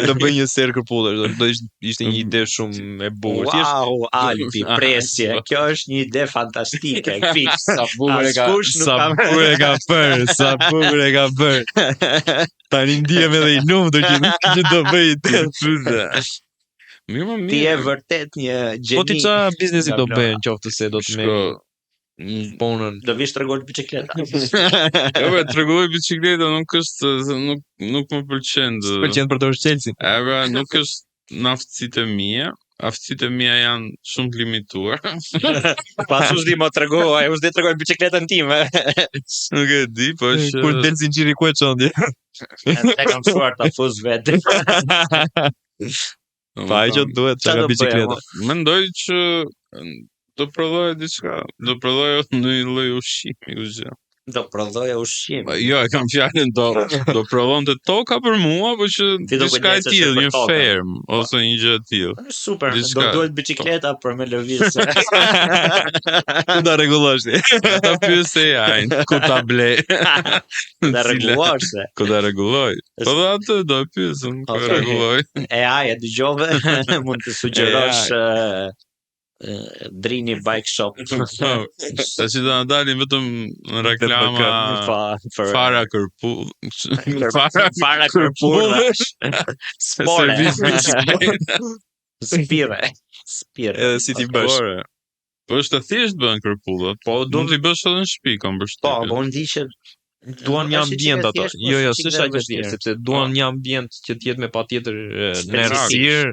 Speaker 2: Do bëj një serë kërpudhash, do, do ishte, ishte një ide shumë e bukur. Thjesht
Speaker 3: Wow, Albi, presje. Kjo është një ide fantastike, fiks.
Speaker 2: sa bukur e ka,
Speaker 3: Askush nuk
Speaker 2: sa
Speaker 3: ka-
Speaker 2: bukur e ka bër, sa bukur e ka bër. Tani ndihem edhe i lumtur që që do bëj ide.
Speaker 1: Mirë, më mirë.
Speaker 3: Ti je vërtet një gjeni.
Speaker 2: Po ti ça biznesi
Speaker 3: Nga
Speaker 2: do
Speaker 3: Vlora.
Speaker 2: bëj në qoftë se do të
Speaker 1: Shko,
Speaker 2: merr. Punën.
Speaker 3: Do vish të rregull bicikleta.
Speaker 1: Jo, po të rregulloj bicikleta nuk është se nuk nuk më pëlqen.
Speaker 2: Të pëlqen të përdorësh çelësin.
Speaker 1: E pra, nuk është në aftësitë e mia. Aftësitë e mia janë shumë të limituara.
Speaker 3: Pas u s'di më trego, ai u s'di tregoj bicikletën time.
Speaker 1: Nuk e di, po është
Speaker 2: Kur del zinxhiri ku e çon ti?
Speaker 3: E kam mësuar ta fus vetë.
Speaker 2: Pa ajo që duhet
Speaker 3: Qa
Speaker 2: nga
Speaker 3: do bëja,
Speaker 2: bicikleta.
Speaker 1: Mendoj që do prodhoja diçka, do prodhoja ndonjë lloj ushqimi, kështu gjë.
Speaker 3: Do prodhoja ushqim.
Speaker 1: Pa, Jo, e kam fjalën do do prodhonte toka për mua, po që
Speaker 3: Ti do
Speaker 1: diçka e
Speaker 3: kujdesesh
Speaker 1: tillë,
Speaker 3: për
Speaker 1: një
Speaker 3: tokën.
Speaker 1: fermë ose një gjë e tillë.
Speaker 3: Është super, do
Speaker 1: Diçka.
Speaker 3: duhet bicikleta për me lëviz.
Speaker 2: Ku ta rregullosh ti?
Speaker 1: Ta pyes AI-n, ku ta blej.
Speaker 3: Ta rregullosh se.
Speaker 1: Ku ta rregulloj. Po dhe atë do e pyesëm, ku e
Speaker 3: Okej.
Speaker 1: rregulloj.
Speaker 3: AI e dëgjove, mund të sugjerosh ë, ë, Drini Bike Shop.
Speaker 1: Po, Tash do na dalin vetëm në reklama
Speaker 3: Pa, për
Speaker 1: fara kërpu, fara
Speaker 3: fara kërpurdha. Spore.
Speaker 1: Servis biciklete.
Speaker 3: Spire. Spire.
Speaker 2: Edhe si ti bësh.
Speaker 1: Spore. Po është e thjesht bën kërpudhat.
Speaker 3: Po
Speaker 1: Mund t'i bësh edhe në shtëpi, kam
Speaker 3: Po,
Speaker 1: përshtypjen.
Speaker 3: po unë di që
Speaker 2: Duan një
Speaker 3: Është
Speaker 2: ambient
Speaker 3: çik e
Speaker 2: ato.
Speaker 3: thjesht, po
Speaker 2: Jo, jo,
Speaker 3: është çik
Speaker 2: s'është
Speaker 3: dhe
Speaker 2: aq e
Speaker 3: vështirë.
Speaker 2: thjeshtë, sepse duan një ambient që të jetë me patjetër e, në
Speaker 3: Specifik.
Speaker 2: errësirë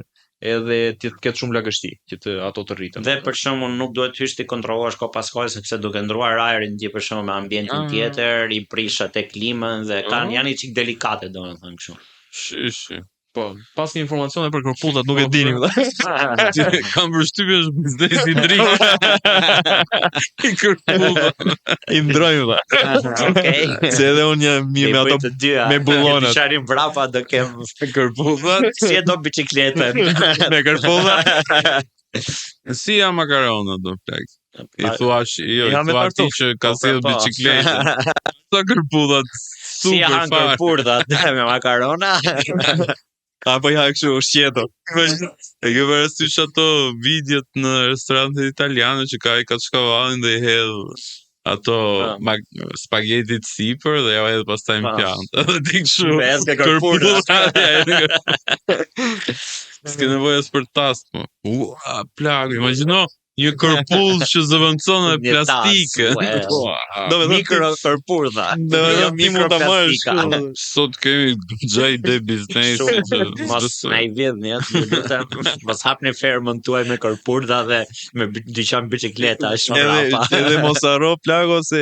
Speaker 2: edhe të ketë shumë lagështi që të ato të rriten.
Speaker 3: Dhe për shembull nuk duhet hysh ti kontrollosh kohë pas kohe sepse duke ndruar ajrin ti për shembull me ambientin
Speaker 1: Ah.
Speaker 3: tjetër, i prish atë klimën dhe kanë
Speaker 1: Ah.
Speaker 3: janë i çik delikate domethënë kështu.
Speaker 1: Shi, shi.
Speaker 2: Po, pas një informacione për kërpudhat nuk e
Speaker 1: Po,
Speaker 2: dinim.
Speaker 1: Ti- Kam përshtypjen është biznesi i drejtë. I kërpudha.
Speaker 2: I ndrojmë valla.
Speaker 3: Okej.
Speaker 2: Se edhe unë jam mirë
Speaker 3: I
Speaker 2: me
Speaker 3: bëj
Speaker 2: ato
Speaker 3: të dyja.
Speaker 2: me bullonat.
Speaker 3: Të brapa do kem
Speaker 1: Kërpudhat.
Speaker 3: si e do bicikletën.
Speaker 2: me kërpudha.
Speaker 1: Si ja makarona do plak. I
Speaker 3: Pa-
Speaker 1: thua shi, jo,
Speaker 2: Ja,
Speaker 1: i
Speaker 2: me
Speaker 1: thua ti
Speaker 2: tartuf.
Speaker 1: që ka
Speaker 3: Po, pra,
Speaker 1: sjell
Speaker 3: po.
Speaker 1: bicikletën. Sa kërpudhat
Speaker 3: Si e
Speaker 1: super
Speaker 3: han
Speaker 1: fare.
Speaker 3: kërpurdhat me makarona.
Speaker 2: Apo ja kështu ushqeto.
Speaker 1: E ke parasysh ato videot në restorantet italiane që ka i kaçkavallin dhe i hedh ato
Speaker 3: Po.
Speaker 1: spagetit sipër dhe ja hedh pastaj në
Speaker 3: Po.
Speaker 1: pjatë. Edhe ti kështu.
Speaker 3: Me hedh ke kërpudha.
Speaker 1: kërpudha, ja hedh ke- S'ke nevojë as për tast më. Ua, plak, imagjino një kërpull që zëvendëson me
Speaker 3: Një tas,
Speaker 1: plastikën.
Speaker 3: ue.
Speaker 1: Ua.
Speaker 2: Do me thënë
Speaker 3: Mikro kërpurdha.
Speaker 2: Do me thënë ti mund ta marrësh
Speaker 3: Mikroplastika.
Speaker 2: kështu.
Speaker 1: Sot kemi goxha ide biznesi
Speaker 3: Shumë,
Speaker 1: që
Speaker 3: mos
Speaker 1: s'besoj.
Speaker 3: na i vidhni, ju lutem, mos hapni fermën tuaj me kërpurdha dhe me dyqan bicikleta është
Speaker 2: Edhe
Speaker 3: mbrapa.
Speaker 2: edhe mos harro plako se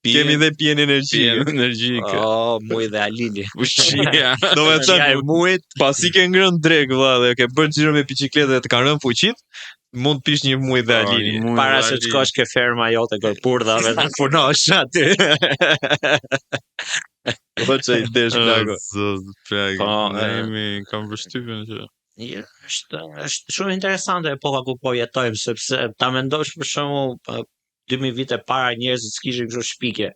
Speaker 2: kemi dhe pijen energjike.
Speaker 1: Pijen energjike.
Speaker 3: Oh, muj dhe Alili.
Speaker 1: Ushqia.
Speaker 2: Do me
Speaker 3: Ja
Speaker 2: thënë
Speaker 3: e mujit,
Speaker 2: pasi ke ngrënë drek vlla dhe ke bërë xhiro me bicikletë dhe të kanë rënë fuqit, mund të pish një muaj dhe
Speaker 1: Po,
Speaker 2: Alili.
Speaker 1: një muaj
Speaker 3: para
Speaker 1: dhe
Speaker 3: se të
Speaker 1: Alili.
Speaker 3: shkosh ke ferma jote kërpurdhave dhe punosh aty.
Speaker 2: Po çe i desh plako.
Speaker 1: Zot, plak.
Speaker 3: Po,
Speaker 1: Ne
Speaker 3: e.
Speaker 1: jemi kam përshtypjen që
Speaker 3: Jo, është është shumë interesante epoka ku po jetojmë sepse ta mendosh për shembull 2000 vite para njerëzit s'kishin kështu shpikje.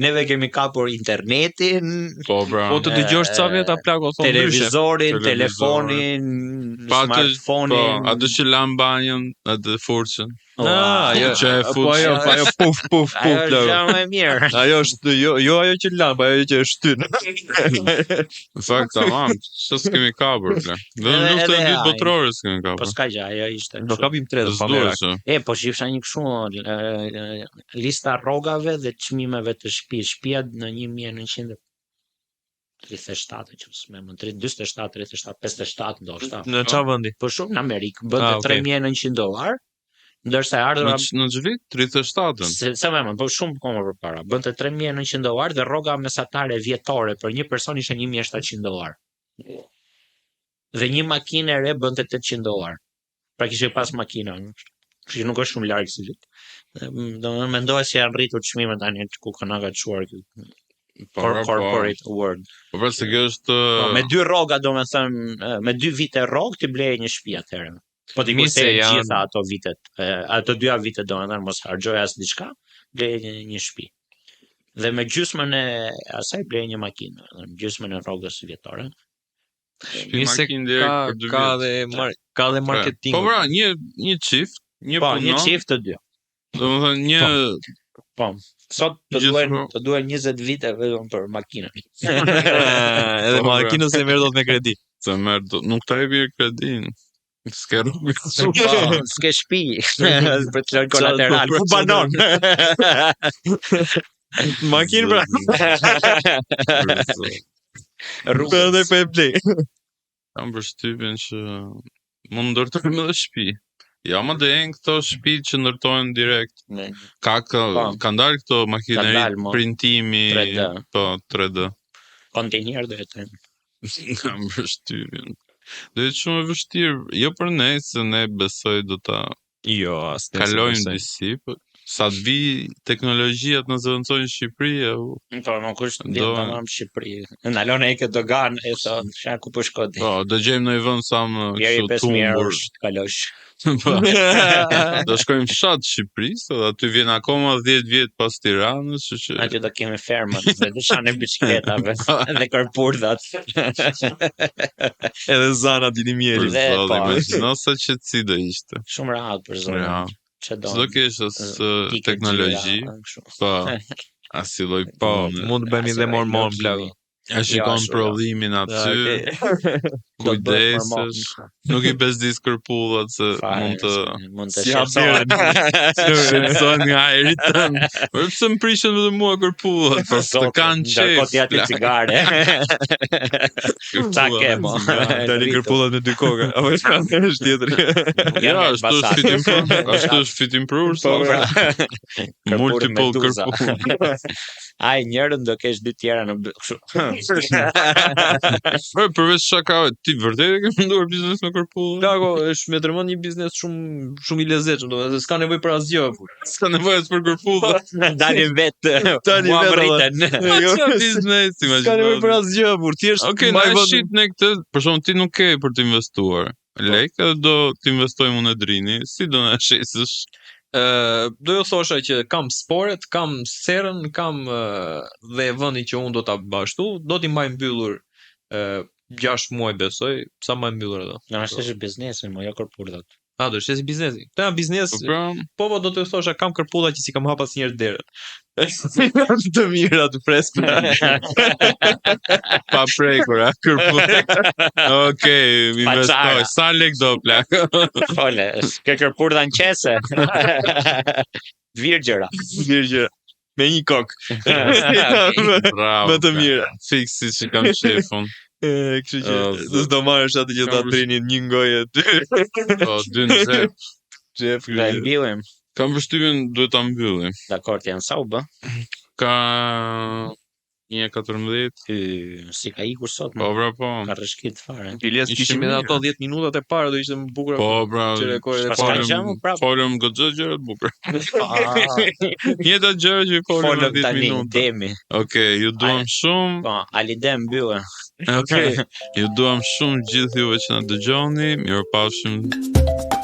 Speaker 3: Neve kemi kapur internetin,
Speaker 1: po pra.
Speaker 2: Po të dëgjosh ca veta plako thonë ndryshe.
Speaker 3: televizorin,
Speaker 1: Televizorin.
Speaker 3: telefonin,
Speaker 1: Pa atë- Po,
Speaker 3: smartphone-in.
Speaker 1: atë që lan banjën, atë furçën.
Speaker 2: Ah, jo,
Speaker 1: Që e
Speaker 2: po
Speaker 1: fut.
Speaker 2: ajo, po ajo puf puf
Speaker 3: Ajo
Speaker 2: puf
Speaker 3: është
Speaker 2: plako.
Speaker 3: gjë më e mirë.
Speaker 2: Ajo është jo jo ajo që lan, po ajo që e shtyn.
Speaker 1: Në fakt tamam, ç'të s'kemi kapur plak. Dhe në
Speaker 3: Edhe-
Speaker 1: luftën e
Speaker 3: edhe
Speaker 1: dytë
Speaker 3: ai.
Speaker 1: botërore s'kemi
Speaker 3: Po
Speaker 1: kapur.
Speaker 3: s'ka gjë, ajo ishte.
Speaker 2: Do
Speaker 3: kështu.
Speaker 2: kapim tre pa merak.
Speaker 1: S'duhet që.
Speaker 3: E, po shifsha një kështu e, e, lista rrogave dhe çmimeve të shtëpisë. Shtëpia në 1937, që s'më më 47, 37, 57 ndoshta.
Speaker 2: Në çfarë vendi?
Speaker 3: Po shumë në Amerikë bënte
Speaker 2: Ah, okay.
Speaker 3: 3900 dollar, ndërsa e
Speaker 1: Në
Speaker 3: ardhura
Speaker 1: në ç'vit? 37-ën.
Speaker 3: se sa më më, po shumë kohë më përpara, bënte 3900 dollar dhe rroga mesatare vjetore për një person ishte 1700 dollar. Dhe një makinë e re bënte 800 dollar. Pra kishte pas makina, kështu që nuk është shumë larg si vit. Dhe, Domethënë mendoja se janë rritur çmimet tani ku kanë ka çuar ky
Speaker 1: Po,
Speaker 3: cor-
Speaker 1: pra, po.
Speaker 3: corporate world.
Speaker 1: Po pra se kjo është
Speaker 3: Po, me dy rroga domethënë, me dy vite rrogë ti bleje një shtëpi atëherë. Po ti
Speaker 2: Mirë se
Speaker 3: kurseje
Speaker 2: janë-
Speaker 3: gjitha ato vitet, e, ato dyja vitet domethënë mos harxhoje as diçka, bleje një, një shtëpi. Dhe me gjysmën e asaj bleje një makinë, domethënë gjysmën e rrogës vjetore.
Speaker 1: shtëpi
Speaker 2: Mirë se
Speaker 1: makinë direkt
Speaker 2: Ka
Speaker 1: për dy
Speaker 2: ka
Speaker 1: vjet.
Speaker 2: dhe mar, ka dhe marketing.
Speaker 1: Po pra, një një çift, një
Speaker 3: Po,
Speaker 1: punon,
Speaker 3: një çift të dy.
Speaker 1: domethënë një
Speaker 3: Po. Sot të
Speaker 1: Gjithë
Speaker 3: duhen
Speaker 1: po.
Speaker 3: të duhen 20 vite vetëm për makinën.
Speaker 2: Edhe
Speaker 1: Po, pra.
Speaker 2: makinën se merr dot me kredi.
Speaker 1: se merr do, nuk ta jep kredin. S'ke rrugë.
Speaker 3: Po, s'ke shtëpi për të lënë kolateral.
Speaker 2: Ku banon? Makinë pra.
Speaker 3: Rrugës.
Speaker 2: Prandaj po e blej.
Speaker 1: Kam përshtypjen që mund ndërtojmë edhe shtëpi. Ja, ma do jenë këto shtëpi që ndërtohen direkt.
Speaker 3: Ne,
Speaker 1: Ka ka
Speaker 3: Po.
Speaker 1: kanë dalë këto makineri
Speaker 3: Kanë dalë, mo.
Speaker 1: printimi,
Speaker 3: 3D.
Speaker 1: po 3D.
Speaker 3: Kontejner do jetojmë.
Speaker 1: Kam përshtypjen. Do jetë shumë e vështirë, jo për ne, se ne besoj do ta
Speaker 2: Jo, as ne
Speaker 1: kalojmë
Speaker 2: s'e besoj.
Speaker 1: disi, po sa të vi teknologjia të na zëvendësojnë në Shqipëri, e, u,
Speaker 3: Po, më kush
Speaker 1: Do-
Speaker 3: vjen tamam në Shqipëri. Ndalon e ke dogan e thot, "Sha ku po shkon ti?"
Speaker 1: po do gjejmë ndonjë vend sa më
Speaker 3: Jeri
Speaker 1: kështu
Speaker 3: 5000 euro
Speaker 1: tumbur.
Speaker 3: të kalosh.
Speaker 1: Po. Do shkojmë fshat Shqipërisë, edhe aty vjen akoma 10 vjet pas Tiranës, kështu që
Speaker 3: Aty do kemi fermën dhe dyshan e bicikletave dhe kërpurdhat.
Speaker 2: Edhe zana dini
Speaker 1: për
Speaker 2: mjeri.
Speaker 3: Dhe,
Speaker 1: zotin,
Speaker 3: po.
Speaker 1: imagjino sa qetësi do ishte.
Speaker 3: Shumë rahat për zonën.
Speaker 1: Ja.
Speaker 3: Ç'e do?
Speaker 1: S'do kesh as
Speaker 3: Tike
Speaker 1: teknologji,
Speaker 3: gjëra, kështu.
Speaker 1: po as si lloj
Speaker 2: Po,
Speaker 1: pune.
Speaker 2: mund të bëhemi
Speaker 3: As
Speaker 2: dhe
Speaker 3: lloj
Speaker 2: mormon
Speaker 3: lëkimi.
Speaker 2: plako.
Speaker 1: E shikon
Speaker 3: ashtu, jo.
Speaker 1: prodhimin aty,
Speaker 2: Okej.
Speaker 3: Do të bëhet mormon.
Speaker 1: kujdesesh, nuk i bezdis kërpullat se
Speaker 3: Fare,
Speaker 1: mund të
Speaker 3: mund të
Speaker 2: Si hap
Speaker 3: shqetësohen.
Speaker 1: shqetësohen nga ajri tënd. Po pse më prishen vetëm mua kërpullat, po s'të
Speaker 3: Zotin,
Speaker 1: kanë
Speaker 3: Ndërkohë
Speaker 1: qejf.
Speaker 3: ti aty
Speaker 1: plak,
Speaker 3: cigare. Ca ke mo.
Speaker 2: Dali kërpullat me dy koka. Apo çfarë është tjetri?
Speaker 1: Ja, ashtu është fitim prurë, ashtu është fitim prurë,
Speaker 2: Po,
Speaker 1: sa
Speaker 2: pra.
Speaker 1: multiple
Speaker 3: meduza.
Speaker 1: kërpull.
Speaker 3: Ai njërën do kesh dy tjera në kështu.
Speaker 1: Po përveç shakave, ti vërtet e ke menduar biznes me kërpulla?
Speaker 2: Plako është me tërmend një biznes shumë shumë i lezetshëm, domethënë se s'ka nevojë për asgjë.
Speaker 1: S'ka nevojë as për kërpulla.
Speaker 3: Dalin vetë.
Speaker 2: Dalin
Speaker 3: Mua
Speaker 2: vetë,
Speaker 3: më rriten.
Speaker 2: Jo,
Speaker 1: Çfarë biznes
Speaker 2: S'ka nevojë për
Speaker 1: imagjino.
Speaker 2: asgjë, por thjesht
Speaker 1: Okej,
Speaker 2: mbaj
Speaker 1: na e
Speaker 2: vend-
Speaker 1: shit ne këtë, për shembull ti nuk ke për të investuar. Lek edhe do të investojmë unë e Drini, si do na shesësh?
Speaker 2: Ë, do ju thosha që kam sporet, kam serën, kam ë, dhe vendin që unë do ta bëj ashtu, do t'i mbaj mbyllur ë 6 muaj besoj, sa mbaj mbyllur ato.
Speaker 3: Na është është biznesin, mo jo kërpurdhat.
Speaker 2: A do shesi biznesi. Këto janë biznes,
Speaker 1: Po pra,
Speaker 2: po po do të thosha kam kërpulla që si kam hap asnjëherë derën. Janë të mira, të freskëta.
Speaker 1: pa prekur, a kërpulla. Okej, investoj.
Speaker 3: çara.
Speaker 1: Sa lek do plak?
Speaker 3: Fole, ke kërpurdha në qese. Virgjëra.
Speaker 2: Mirë gjëra. Me një kokë.
Speaker 1: Bravo.
Speaker 2: Më të
Speaker 1: plak.
Speaker 2: mira.
Speaker 1: Fiks si që kam qefun.
Speaker 2: E, kështu që
Speaker 1: O,
Speaker 2: do s'do marrësh atë që ta
Speaker 1: Kam përsh-
Speaker 2: trinin një ngoje dy.
Speaker 1: Po, dy në xhep.
Speaker 2: Xhep,
Speaker 3: Do e
Speaker 2: kështu që.
Speaker 3: mbyllim.
Speaker 1: Kam përshtypjen duhet ta mbyllim.
Speaker 3: Dakor, janë sa u bë?
Speaker 1: Ka 1.14.
Speaker 3: Ky si ka ikur sot,
Speaker 1: Po
Speaker 3: mo.
Speaker 1: pra po.
Speaker 3: Ka rrëshkit fare.
Speaker 2: Biles
Speaker 1: Ishte
Speaker 2: kishim edhe
Speaker 1: mirë.
Speaker 2: ato 10 minutat e para do ishte më bukur.
Speaker 1: Po pra.
Speaker 2: Që rekordet e
Speaker 3: S'pas ka
Speaker 2: para.
Speaker 3: gjë më prapë.
Speaker 1: Folëm goxha gjëra të bukura.
Speaker 3: Ah,
Speaker 1: Njëta gjëra që i folëm në
Speaker 3: Folëm
Speaker 1: 10
Speaker 3: tani,
Speaker 1: minuta.
Speaker 3: demi.
Speaker 1: Okej, ju duam shumë.
Speaker 3: Po, Ali Dem mbyllë.
Speaker 1: Okej. Ju duam shumë gjithë juve që na dëgjoni. Mirupafshim.